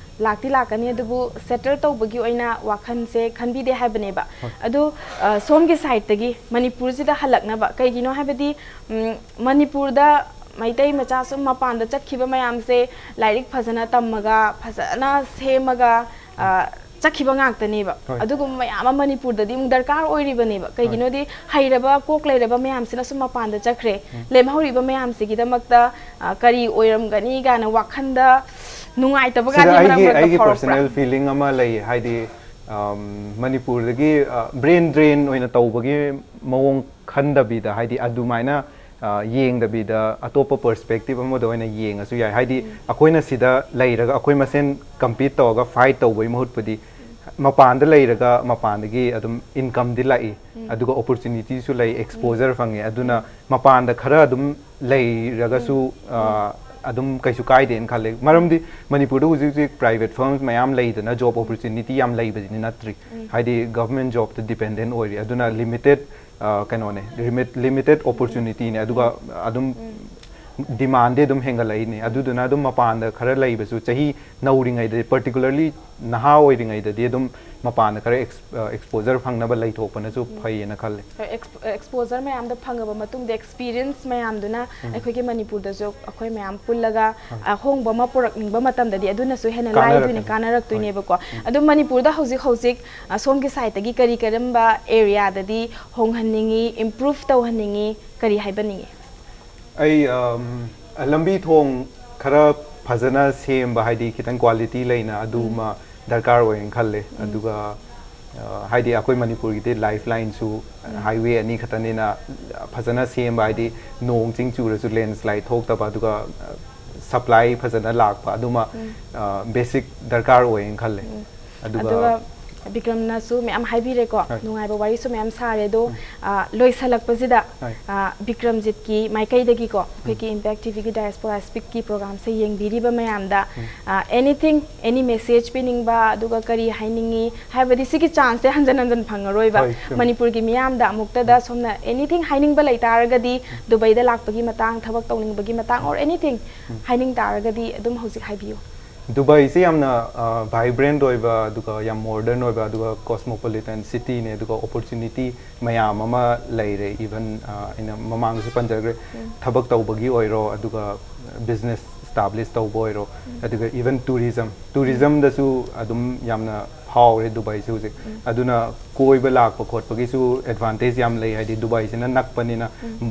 ꯂꯥꯛꯇꯤ ꯂꯥꯛꯀꯅꯤ, ꯑꯗꯨꯕꯨ ꯁꯦꯇꯜ ꯇꯧꯕꯒꯤ ꯑꯣꯏꯅ ꯋꯥꯈꯜꯁꯦ ꯈꯟꯕꯤꯗꯦ ꯍꯥꯏꯕꯅꯦꯕ꯫ ꯍꯣꯏ꯫ ꯑꯗꯨ, ꯑ, ꯁꯣꯝꯒꯤ ꯁꯥꯏꯠꯇꯒꯤ ꯃꯅꯤꯄꯨꯔꯁꯤꯗ ꯍꯜꯂꯛꯅꯕ, ꯀꯩꯒꯤꯅꯣ ꯍꯥꯏꯕꯗꯤ, ꯎꯝ, ꯃꯅꯤꯄꯨꯔꯗ ꯃꯩꯇꯩ ꯃꯆꯥ ꯁꯨꯝ ꯃꯄꯥꯟꯗ ꯆꯠꯈꯤꯕ ꯃꯌꯥꯝꯁꯦ ꯂꯥꯏꯔꯤꯛ ꯐꯖꯅ ꯇꯝꯃꯒ, ꯐꯖꯅ ꯁꯦꯝꯃꯒ, ꯑ, ꯆꯠꯈꯤꯕ ꯉꯥꯛꯇꯅꯦꯕ꯫ ꯍꯣꯏ꯫ ꯑꯗꯨꯒꯨꯝꯕ ꯃꯌꯥꯝ ꯑꯃ ꯃꯅꯤꯄꯨꯔꯗꯗꯤ ꯑꯃꯨꯛ ꯗꯔꯀꯥꯔ ꯑꯣꯏꯔꯤꯕꯅꯦꯕ꯫ ꯍꯣꯏ꯫ ꯀꯩꯒꯤꯅꯣꯗꯤ ꯍꯩꯔꯕ, ꯀꯣꯛ ꯂꯩꯔꯕ ꯃꯌꯥꯝꯁꯤꯅ ꯁꯨꯝ ꯃꯄꯥꯟꯗ ꯆꯠꯈ꯭ꯔꯦ꯫ ꯎꯝ꯫ ꯂꯦꯝꯍꯧꯔꯤꯕ ꯃꯌꯥꯝꯁꯤꯒꯤꯗꯃꯛꯇ, ꯑ, ꯀꯔꯤ ꯑꯣꯏꯔꯝꯒꯅꯤ ꯀꯥꯏꯅ ꯋꯥꯈꯟꯗ ꯅꯨꯡꯉꯥꯏꯇꯕꯒꯗꯤ ꯁꯤꯗ ꯃꯔꯛ ꯑꯩꯒꯤ, ꯃꯔꯛꯇ ꯑꯩꯒꯤ ꯐꯥꯎꯔꯛꯄ꯭ꯔꯥ? ꯄꯔꯁꯅꯦꯜ ꯐꯤꯂꯤꯡ ꯑꯃ ꯂꯩ꯫ ꯍꯥꯏꯗꯤ, ꯑꯝ, ꯃꯅꯤꯄꯨꯔꯗꯒꯤ, ꯑ, ꯕ꯭ꯔꯦꯟ ꯗ꯭ꯔꯦꯟ ꯑꯣꯏꯅ ꯇꯧꯕꯒꯤ ꯃꯑꯣꯡ ꯈꯟꯗꯕꯤꯗ, ꯍꯥꯏꯗꯤ ꯑꯗꯨꯃꯥꯏꯅ, ꯑ, ꯌꯦꯡꯗꯕꯤꯗ ꯑꯇꯣꯞꯄ ꯄꯔꯁꯄꯦꯛꯇꯤꯞ ꯑꯃꯗ ꯑꯣꯏꯅ ꯌꯦꯡꯉꯁꯨ ꯌꯥꯏ꯫ ꯍꯥꯏꯗꯤ ꯎꯝ꯫ ꯑꯩꯈꯣꯏꯅ ꯁꯤꯗ ꯂꯩꯔꯒ ꯑꯩꯈꯣꯏ ꯃꯁꯦꯟ ꯀꯝꯄꯤꯠ ꯇꯧꯔꯒ ꯐꯥꯏꯠ ꯇꯧꯕꯒꯤ ꯃꯍꯨꯠꯄꯨꯗꯤ ꯃꯄꯥꯟꯗ ꯂꯩꯔꯒ ꯃꯄꯥꯟꯗꯒꯤ ꯑꯗꯨꯝ ꯏꯟꯀꯝꯗꯤ ꯂꯥꯛꯏ, ꯎꯝ꯫ ꯑꯗꯨꯒ ꯑꯣꯄꯣꯔꯆꯨꯅꯤꯇꯤꯁꯨ ꯂꯩ, ꯎꯝ꯫ ꯑꯦꯛꯁꯄꯣꯖꯔ ꯐꯪꯉꯦ꯫ ꯑꯗꯨꯅ ꯎꯝ꯫ ꯃꯄꯥꯟꯗ ꯈꯔ ꯑꯗꯨꯝ ꯂꯩꯔꯒꯁꯨ, ꯎꯝ꯫ ꯑ, ꯎꯝ꯫ ꯑꯗꯨꯝ ꯀꯩꯁꯨ ꯀꯥꯏꯗꯦꯅ ꯈꯜꯂꯦ꯫ ꯃꯔꯝꯗꯤ ꯃꯅꯤꯄꯨꯔꯗ ꯍꯧꯖꯤꯛ ꯍꯧꯖꯤꯛ private firms ꯃꯌꯥꯝ ꯂꯩꯗꯅ, job opportunity ꯌꯥꯝ ꯂꯩꯕꯗꯤ ꯅꯠꯇ꯭ꯔꯤ꯫ ꯍꯥꯏꯗꯤ government jobꯇ dependent ꯑꯣꯏꯔꯤ꯫ ꯑꯗꯨꯅ limited, ꯑ, ꯀꯩꯅꯣꯅꯦ, limit- limited opportunityꯅꯦ꯫ ꯑꯗꯨꯒ ꯑꯗꯨꯝ demandꯗꯤ ꯑꯗꯨꯝ ꯍꯦꯟꯒꯠꯂꯛꯏꯅꯦ꯫ ꯑꯗꯨꯗꯨꯅ ꯑꯗꯨꯝ ꯃꯄꯥꯟꯗ ꯈꯔ ꯂꯩꯕꯁꯨ, ꯆꯍꯤ ꯅꯧꯔꯤꯉꯩꯗ, particularly ꯅꯍꯥ ꯑꯣꯏꯔꯤꯉꯩꯗꯗꯤ ꯑꯗꯨꯝ ꯃꯄꯥꯟꯗ ꯈꯔ ex- ꯑ, exposure ꯐꯪꯅꯕ ꯂꯩꯊꯣꯛꯄꯅꯁꯨ ꯐꯩꯌꯦꯅ ꯈꯜꯂꯦ꯫ ꯑꯦꯛꯁꯄꯣꯖꯔ ꯃꯌꯥꯝꯗꯣ ꯐꯪꯉꯕ ꯃꯇꯨꯡꯗ, experience ꯃꯌꯥꯝꯗꯨꯅ ꯑꯩꯈꯣꯏꯒꯤ ꯃꯅꯤꯄꯨꯔꯗꯁꯨ ꯑꯩꯈꯣꯏ ꯃꯌꯥꯝ ꯄꯨꯜꯂꯒ ꯑꯍꯣꯡꯕ ꯑꯃ ꯄꯨꯔꯛꯅꯤꯡꯕ ꯃꯇꯝꯗꯗꯤ ꯑꯗꯨꯅꯁꯨ ꯍꯦꯟꯅ ꯂꯥꯏꯗꯣꯏꯅꯦ, ꯀꯥꯟꯅꯔꯛꯀꯅꯤ꯫ ꯀꯥꯟꯅꯔꯛꯇꯣꯏꯅꯦꯕꯀꯣ꯫ ꯑꯗꯨꯝ ꯃꯅꯤꯄꯨꯔꯗ ꯍꯧꯖꯤꯛ ꯍꯧꯖꯤꯛ, ꯑ, ꯁꯣꯝꯒꯤ ꯁꯥꯏꯠꯇꯒꯤ ꯀꯔꯤ ꯀꯔꯝꯕ areaꯗꯗꯤ ꯍꯣꯡꯍꯟꯅꯤꯡꯉꯤ, improve ꯇꯧꯍꯟꯅꯤꯡꯉꯤ, ꯀꯔꯤ ꯍꯥꯏꯕꯅꯤꯡꯉꯤ? ꯑꯩ, ꯑꯝ, ꯂꯝꯕꯤ ꯊꯣꯡ ꯈꯔ ꯐꯖꯅ ꯁꯦꯝꯕ, ꯍꯥꯏꯗꯤ ꯈꯤꯇꯪ quality ꯂꯩꯅ, ꯑꯗꯨꯃ ꯗꯔꯀꯥꯔ ꯑꯣꯏꯅ ꯈꯜꯂꯦ꯫ ꯑꯗꯨꯒ, ꯑ, ꯍꯥꯏꯗꯤ ꯑꯩꯈꯣꯏ ꯃꯅꯤꯄꯨꯔꯒꯤꯗꯤ lifeline ꯁꯨ highway ꯑꯅꯤ ꯈꯛꯇꯅꯤꯅ, ꯐꯖꯅ ꯁꯦꯝꯕ, ꯍꯥꯏꯗꯤ ꯅꯣꯡ ꯆꯤꯡ ꯆꯨꯔꯁꯨ landslide ꯊꯣꯛꯇꯕ, ꯑꯗꯨꯒ, ꯑ, supply ꯐꯖꯅ ꯂꯥꯛꯄ, ꯑꯗꯨꯃ, ꯑ, basic ꯗꯔꯀꯥꯔ ꯑꯣꯏꯌꯦꯅ ꯈꯜꯂꯦ꯫ ꯑꯗꯨꯒ ꯑꯗꯨꯒ ꯕꯤꯀ꯭ꯔꯝꯅꯁꯨ ꯃꯌꯥꯝ ꯍꯥꯏꯕꯤꯔꯦꯀꯣ, ꯍꯣꯏ꯫ ꯅꯨꯡꯉꯥꯏꯕ ꯋꯥꯔꯤꯁꯨ ꯃꯌꯥꯝ ꯁꯥꯔꯦ꯫ ꯑꯗꯣ, ꯑ, ꯂꯣꯏꯁꯜꯂꯛꯄꯁꯤꯗ, ꯍꯣꯏ꯫ ꯑ, ꯕꯤꯀ꯭ꯔꯝꯖꯤꯠꯀꯤ ꯃꯥꯏꯀꯩꯗꯒꯤꯀꯣ, ꯑꯩꯈꯣꯏꯒꯤ Impact TVꯒꯤ Diaspora Speakꯀꯤ programꯁꯦ ꯌꯦꯡꯕꯤꯔꯤꯕ ꯃꯌꯥꯝꯗ, ꯑ, anything, any message ꯄꯤꯅꯤꯡꯕ, ꯑꯗꯨꯒ ꯀꯔꯤ ꯍꯥꯏꯅꯤꯡꯉꯤ ꯍꯥꯏꯕꯗꯤ, ꯁꯤꯒꯤ chanceꯁꯦ ꯍꯟꯖꯟ ꯍꯟꯖꯟ ꯐꯪꯉꯔꯣꯏꯕ꯫ ꯍꯣꯏ, ꯆꯨꯝꯃꯤ꯫ ꯃꯅꯤꯄꯨꯔꯒꯤ ꯃꯤꯌꯥꯝꯗ ꯑꯃꯨꯛꯇꯗ ꯁꯣꯝꯅ anything ꯍꯥꯏꯅꯤꯡꯕ ꯂꯩꯇꯥꯔꯒꯗꯤ, ꯗꯨꯕꯩꯗ ꯂꯥꯛꯄꯒꯤ ꯃꯇꯥꯡ, ꯊꯕꯛ ꯇꯧꯅꯤꯡꯕꯒꯤ ꯃꯇꯥꯡ, or anything ꯍꯥꯏꯅꯤꯡ ꯇꯥꯔꯒꯗꯤ ꯑꯗꯨꯝ ꯍꯧꯖꯤꯛ ꯍꯥꯏꯕꯤꯌꯨ꯫ ꯗꯨꯕꯥꯏꯁꯦ ꯌꯥꯝꯅ, ꯑ, vibrant ꯑꯣꯏꯕ, ꯑꯗꯨꯒ ꯌꯥꯝ modern ꯑꯣꯏꯕ, ꯑꯗꯨꯒ cosmopolitan cityꯅꯦ, ꯑꯗꯨꯒ opportunity ꯃꯌꯥꯝ ꯑꯃ ꯂꯩꯔꯦ꯫ Even, ꯑ, ꯑꯩꯅ ꯃꯃꯥꯡꯗꯁꯨ ꯄꯟꯖꯈ꯭ꯔꯦ, ꯊꯕꯛ ꯇꯧꯕꯒꯤ ꯑꯣꯏꯔꯣ, ꯑꯗꯨꯒ business establish ꯇꯧꯕ ꯑꯣꯏꯔꯣ, ꯑꯗꯨꯒ even tourism, tourismꯗꯁꯨ ꯑꯗꯨꯝ ꯌꯥꯝꯅ ꯐꯥꯎꯔꯦ ꯗꯨꯕꯥꯏꯁꯦ ꯍꯧꯖꯤꯛ꯫ ꯑꯗꯨꯅ ꯀꯣꯏꯕ ꯂꯥꯛꯄ ꯈꯣꯠꯄꯒꯤꯁꯨ advantage ꯌꯥꯝ ꯂꯩ, ꯍꯥꯏꯗꯤ ꯗꯨꯕꯥꯏꯁꯤꯅ ꯅꯛꯄꯅꯤꯅ꯫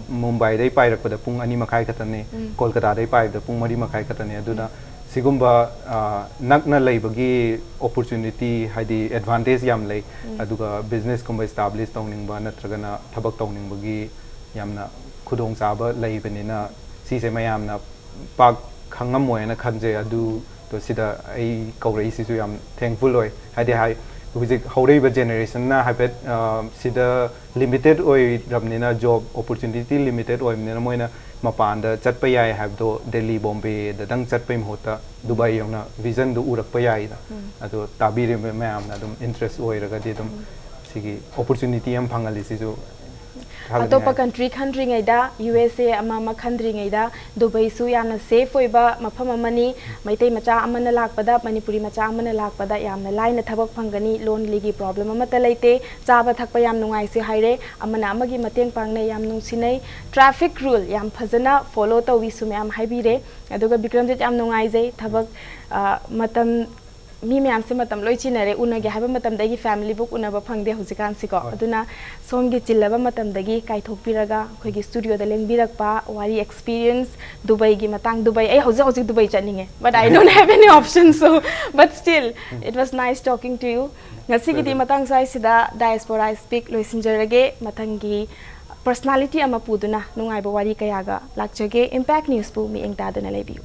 ꯃꯨꯝꯕꯥꯏꯗꯩ ꯄꯥꯏꯔꯛꯄꯗ ꯄꯨꯡ ꯑꯅꯤ ꯃꯈꯥꯏ ꯈꯛꯇꯅꯦ, ꯀꯣꯜꯀꯇꯥꯗꯩ ꯄꯥꯏꯕꯗ ꯄꯨꯡ ꯃꯔꯤ ꯃꯈꯥꯏ ꯈꯛꯇꯅꯦ꯫ ꯑꯗꯨꯅ ꯁꯤꯒꯨꯝꯕ, ꯑ, ꯅꯛꯅ ꯂꯩꯕꯒꯤ opportunity, ꯍꯥꯏꯗꯤ advantage ꯌꯥꯝ ꯂꯩ꯫ ꯑꯗꯨꯒ businessꯀꯨꯝꯕ establish ꯇꯧꯅꯤꯡꯕ ꯅꯠꯇ꯭ꯔꯒꯅ ꯊꯕꯛ ꯇꯧꯅꯤꯡꯕꯒꯤ ꯌꯥꯝꯅ ꯈꯨꯗꯣꯡꯆꯥꯕ ꯂꯩꯕꯅꯤꯅ, ꯁꯤꯁꯦ ꯃꯌꯥꯝꯅ ꯄꯥꯛ ꯈꯪꯉꯝꯃꯣꯏꯅ ꯈꯟꯖꯩ꯫ ꯑꯗꯨꯗꯣ ꯁꯤꯗ ꯑꯩ ꯀꯧꯔꯛꯏꯁꯤꯁꯨ ꯌꯥꯝ thankful ꯑꯣꯏ꯫ ꯍꯥꯏꯗꯤ ꯍꯥꯏ, ꯍꯧꯖꯤꯛ ꯍꯧꯔꯛꯏꯕ ꯖꯦꯅꯦꯔꯦꯁꯟꯅ ꯍꯥꯏꯐꯦꯠ ꯑ, ꯁꯤꯗ ꯂꯤꯃꯤꯇꯦꯠ ꯑꯣꯏꯔꯕꯅꯤꯅ, ꯖꯣꯕ ꯑꯣꯄꯣꯔꯆꯨꯅꯤꯇꯤ ꯂꯤꯃꯤꯇꯦꯠ ꯑꯣꯏꯕꯅꯤꯅ, ꯃꯣꯏꯅ ꯃꯄꯥꯟꯗ ꯆꯠꯄ ꯌꯥꯏ ꯍꯥꯏꯕꯗꯣ ꯗꯦꯜꯂꯤ ꯕꯣꯝꯕꯦꯗꯗꯪ ꯆꯠꯄꯩ ꯃꯍꯨꯠꯇ ꯗꯨꯕꯥꯏ ꯌꯧꯅ ꯚꯤꯖꯟꯗꯣ ꯎꯔꯛꯄ ꯌꯥꯏꯗꯅ꯫ ꯑꯗꯣ ꯇꯥꯕꯤꯔꯤꯕ ꯃꯌꯥꯝꯅ ꯑꯗꯨꯝ ꯏꯟꯇꯔꯦꯁ ꯑꯣꯏꯔꯒꯗꯤ ꯑꯗꯨꯝ ꯁꯤꯒꯤ ꯑꯣꯄꯣꯔꯆꯨꯅꯤꯇꯤ ꯑꯃ ꯐꯪꯍꯜꯂꯤꯁꯤꯁꯨ ꯊꯥꯒꯠꯅꯤꯡꯉꯥꯏ꯫ ꯑꯇꯣꯞꯄ ꯀꯟꯇ꯭ꯔꯤ ꯈꯟꯗ꯭ꯔꯤꯉꯩꯗ, ꯌꯨ ꯑꯦꯁ ꯑꯦ ꯑꯃ ꯑꯃ ꯈꯟꯗ꯭ꯔꯤꯉꯩꯗ, ꯗꯨꯕꯩꯁꯨ ꯌꯥꯝꯅ ꯁꯦꯐ ꯑꯣꯏꯕ ꯃꯐꯝ ꯑꯃꯅꯤ꯫ ꯃꯩꯇꯩ ꯃꯆꯥ ꯑꯃꯅ ꯂꯥꯛꯄꯗ, ꯃꯅꯤꯄꯨꯔꯤ ꯃꯆꯥ ꯑꯃꯅ ꯂꯥꯛꯄꯗ ꯌꯥꯝꯅ ꯂꯥꯏꯅ ꯊꯕꯛ ꯐꯪꯒꯅꯤ, ꯂꯣꯟꯂꯤꯒꯤ ꯄ꯭ꯔꯣꯕ꯭ꯂꯦꯝ ꯑꯃꯠꯇ ꯂꯩꯇꯦ, ꯆꯥꯕ ꯊꯛꯄ ꯌꯥꯝ ꯅꯨꯡꯉꯥꯏꯁꯦ ꯍꯥꯏꯔꯦ, ꯑꯃꯅ ꯑꯃꯒꯤ ꯃꯇꯦꯡ ꯄꯥꯡꯅꯩ, ꯌꯥꯝ ꯅꯨꯡꯁꯤꯅꯩ, ꯇ꯭ꯔꯥꯐꯤꯛ ꯔꯨꯜ ꯌꯥꯝ ꯐꯖꯅ ꯐꯣꯂꯣ ꯇꯧꯏꯁꯨ ꯃꯌꯥꯝ ꯍꯥꯏꯕꯤꯔꯦ꯫ ꯑꯗꯨꯒ ꯕꯤꯀ꯭ꯔꯝꯖꯤꯠ, ꯌꯥꯝ ꯅꯨꯡꯉꯥꯏꯖꯩ꯫ ꯊꯕꯛ, ꯑ, ꯃꯇꯝ, ꯃꯤ ꯃꯌꯥꯝꯁꯦ ꯃꯇꯝ ꯂꯣꯏ ꯆꯤꯟꯅꯔꯦ, ꯎꯅꯒꯦ ꯍꯥꯏꯕ ꯃꯇꯝꯗ ꯑꯩꯒꯤ ꯐꯦꯃꯤꯂꯤ ꯕꯨꯛ ꯎꯅꯕ ꯐꯪꯗꯦ ꯍꯧꯖꯤꯛꯀꯥꯟꯁꯤꯀꯣ꯫ ꯍꯣꯏ꯫ ꯑꯗꯨꯅ ꯁꯣꯝꯒꯤ ꯆꯤꯜꯂꯕ ꯃꯇꯝꯗꯒꯤ ꯀꯥꯏꯊꯣꯛꯄꯤꯔꯒ ꯑꯩꯈꯣꯏꯒꯤ ꯁ꯭ꯇꯨꯗꯤꯑꯣꯗ ꯂꯦꯡꯕꯤꯔꯛꯄ, ꯋꯥꯔꯤ, ꯑꯦꯛꯁꯄꯤꯔꯤꯌꯦꯟꯁ, ꯗꯨꯕꯩꯒꯤ ꯃꯇꯥꯡ, ꯗꯨꯕꯩ, ꯑꯩ ꯍꯧꯖꯤꯛ ꯍꯧꯖꯤꯛ ꯗꯨꯕꯩ ꯆꯠꯅꯤꯡꯉꯦ, but I don't have any option, so, but still, it was nice talking to you. ꯉꯁꯤꯒꯤꯗꯤ Welcome. ꯃꯇꯥꯡ ꯁ꯭ꯋꯥꯏꯁꯤꯗ Diaspora I Speak ꯂꯣꯏꯁꯤꯟꯖꯔꯒꯦ꯫ ꯃꯊꯪꯒꯤ ꯄꯔꯁꯅꯥꯂꯤꯇꯤ ꯑꯃ ꯄꯨꯗꯨꯅ ꯅꯨꯡꯉꯥꯏꯕ ꯋꯥꯔꯤ ꯀꯌꯥꯒ ꯂꯥꯛꯆꯒꯦ꯫ ꯏꯝꯄꯦꯛ ꯅ꯭ꯌꯨꯁꯄꯨ ꯃꯤꯠꯌꯦꯡ ꯇꯥꯗꯨꯅ ꯂꯩꯕꯤꯌꯨ꯫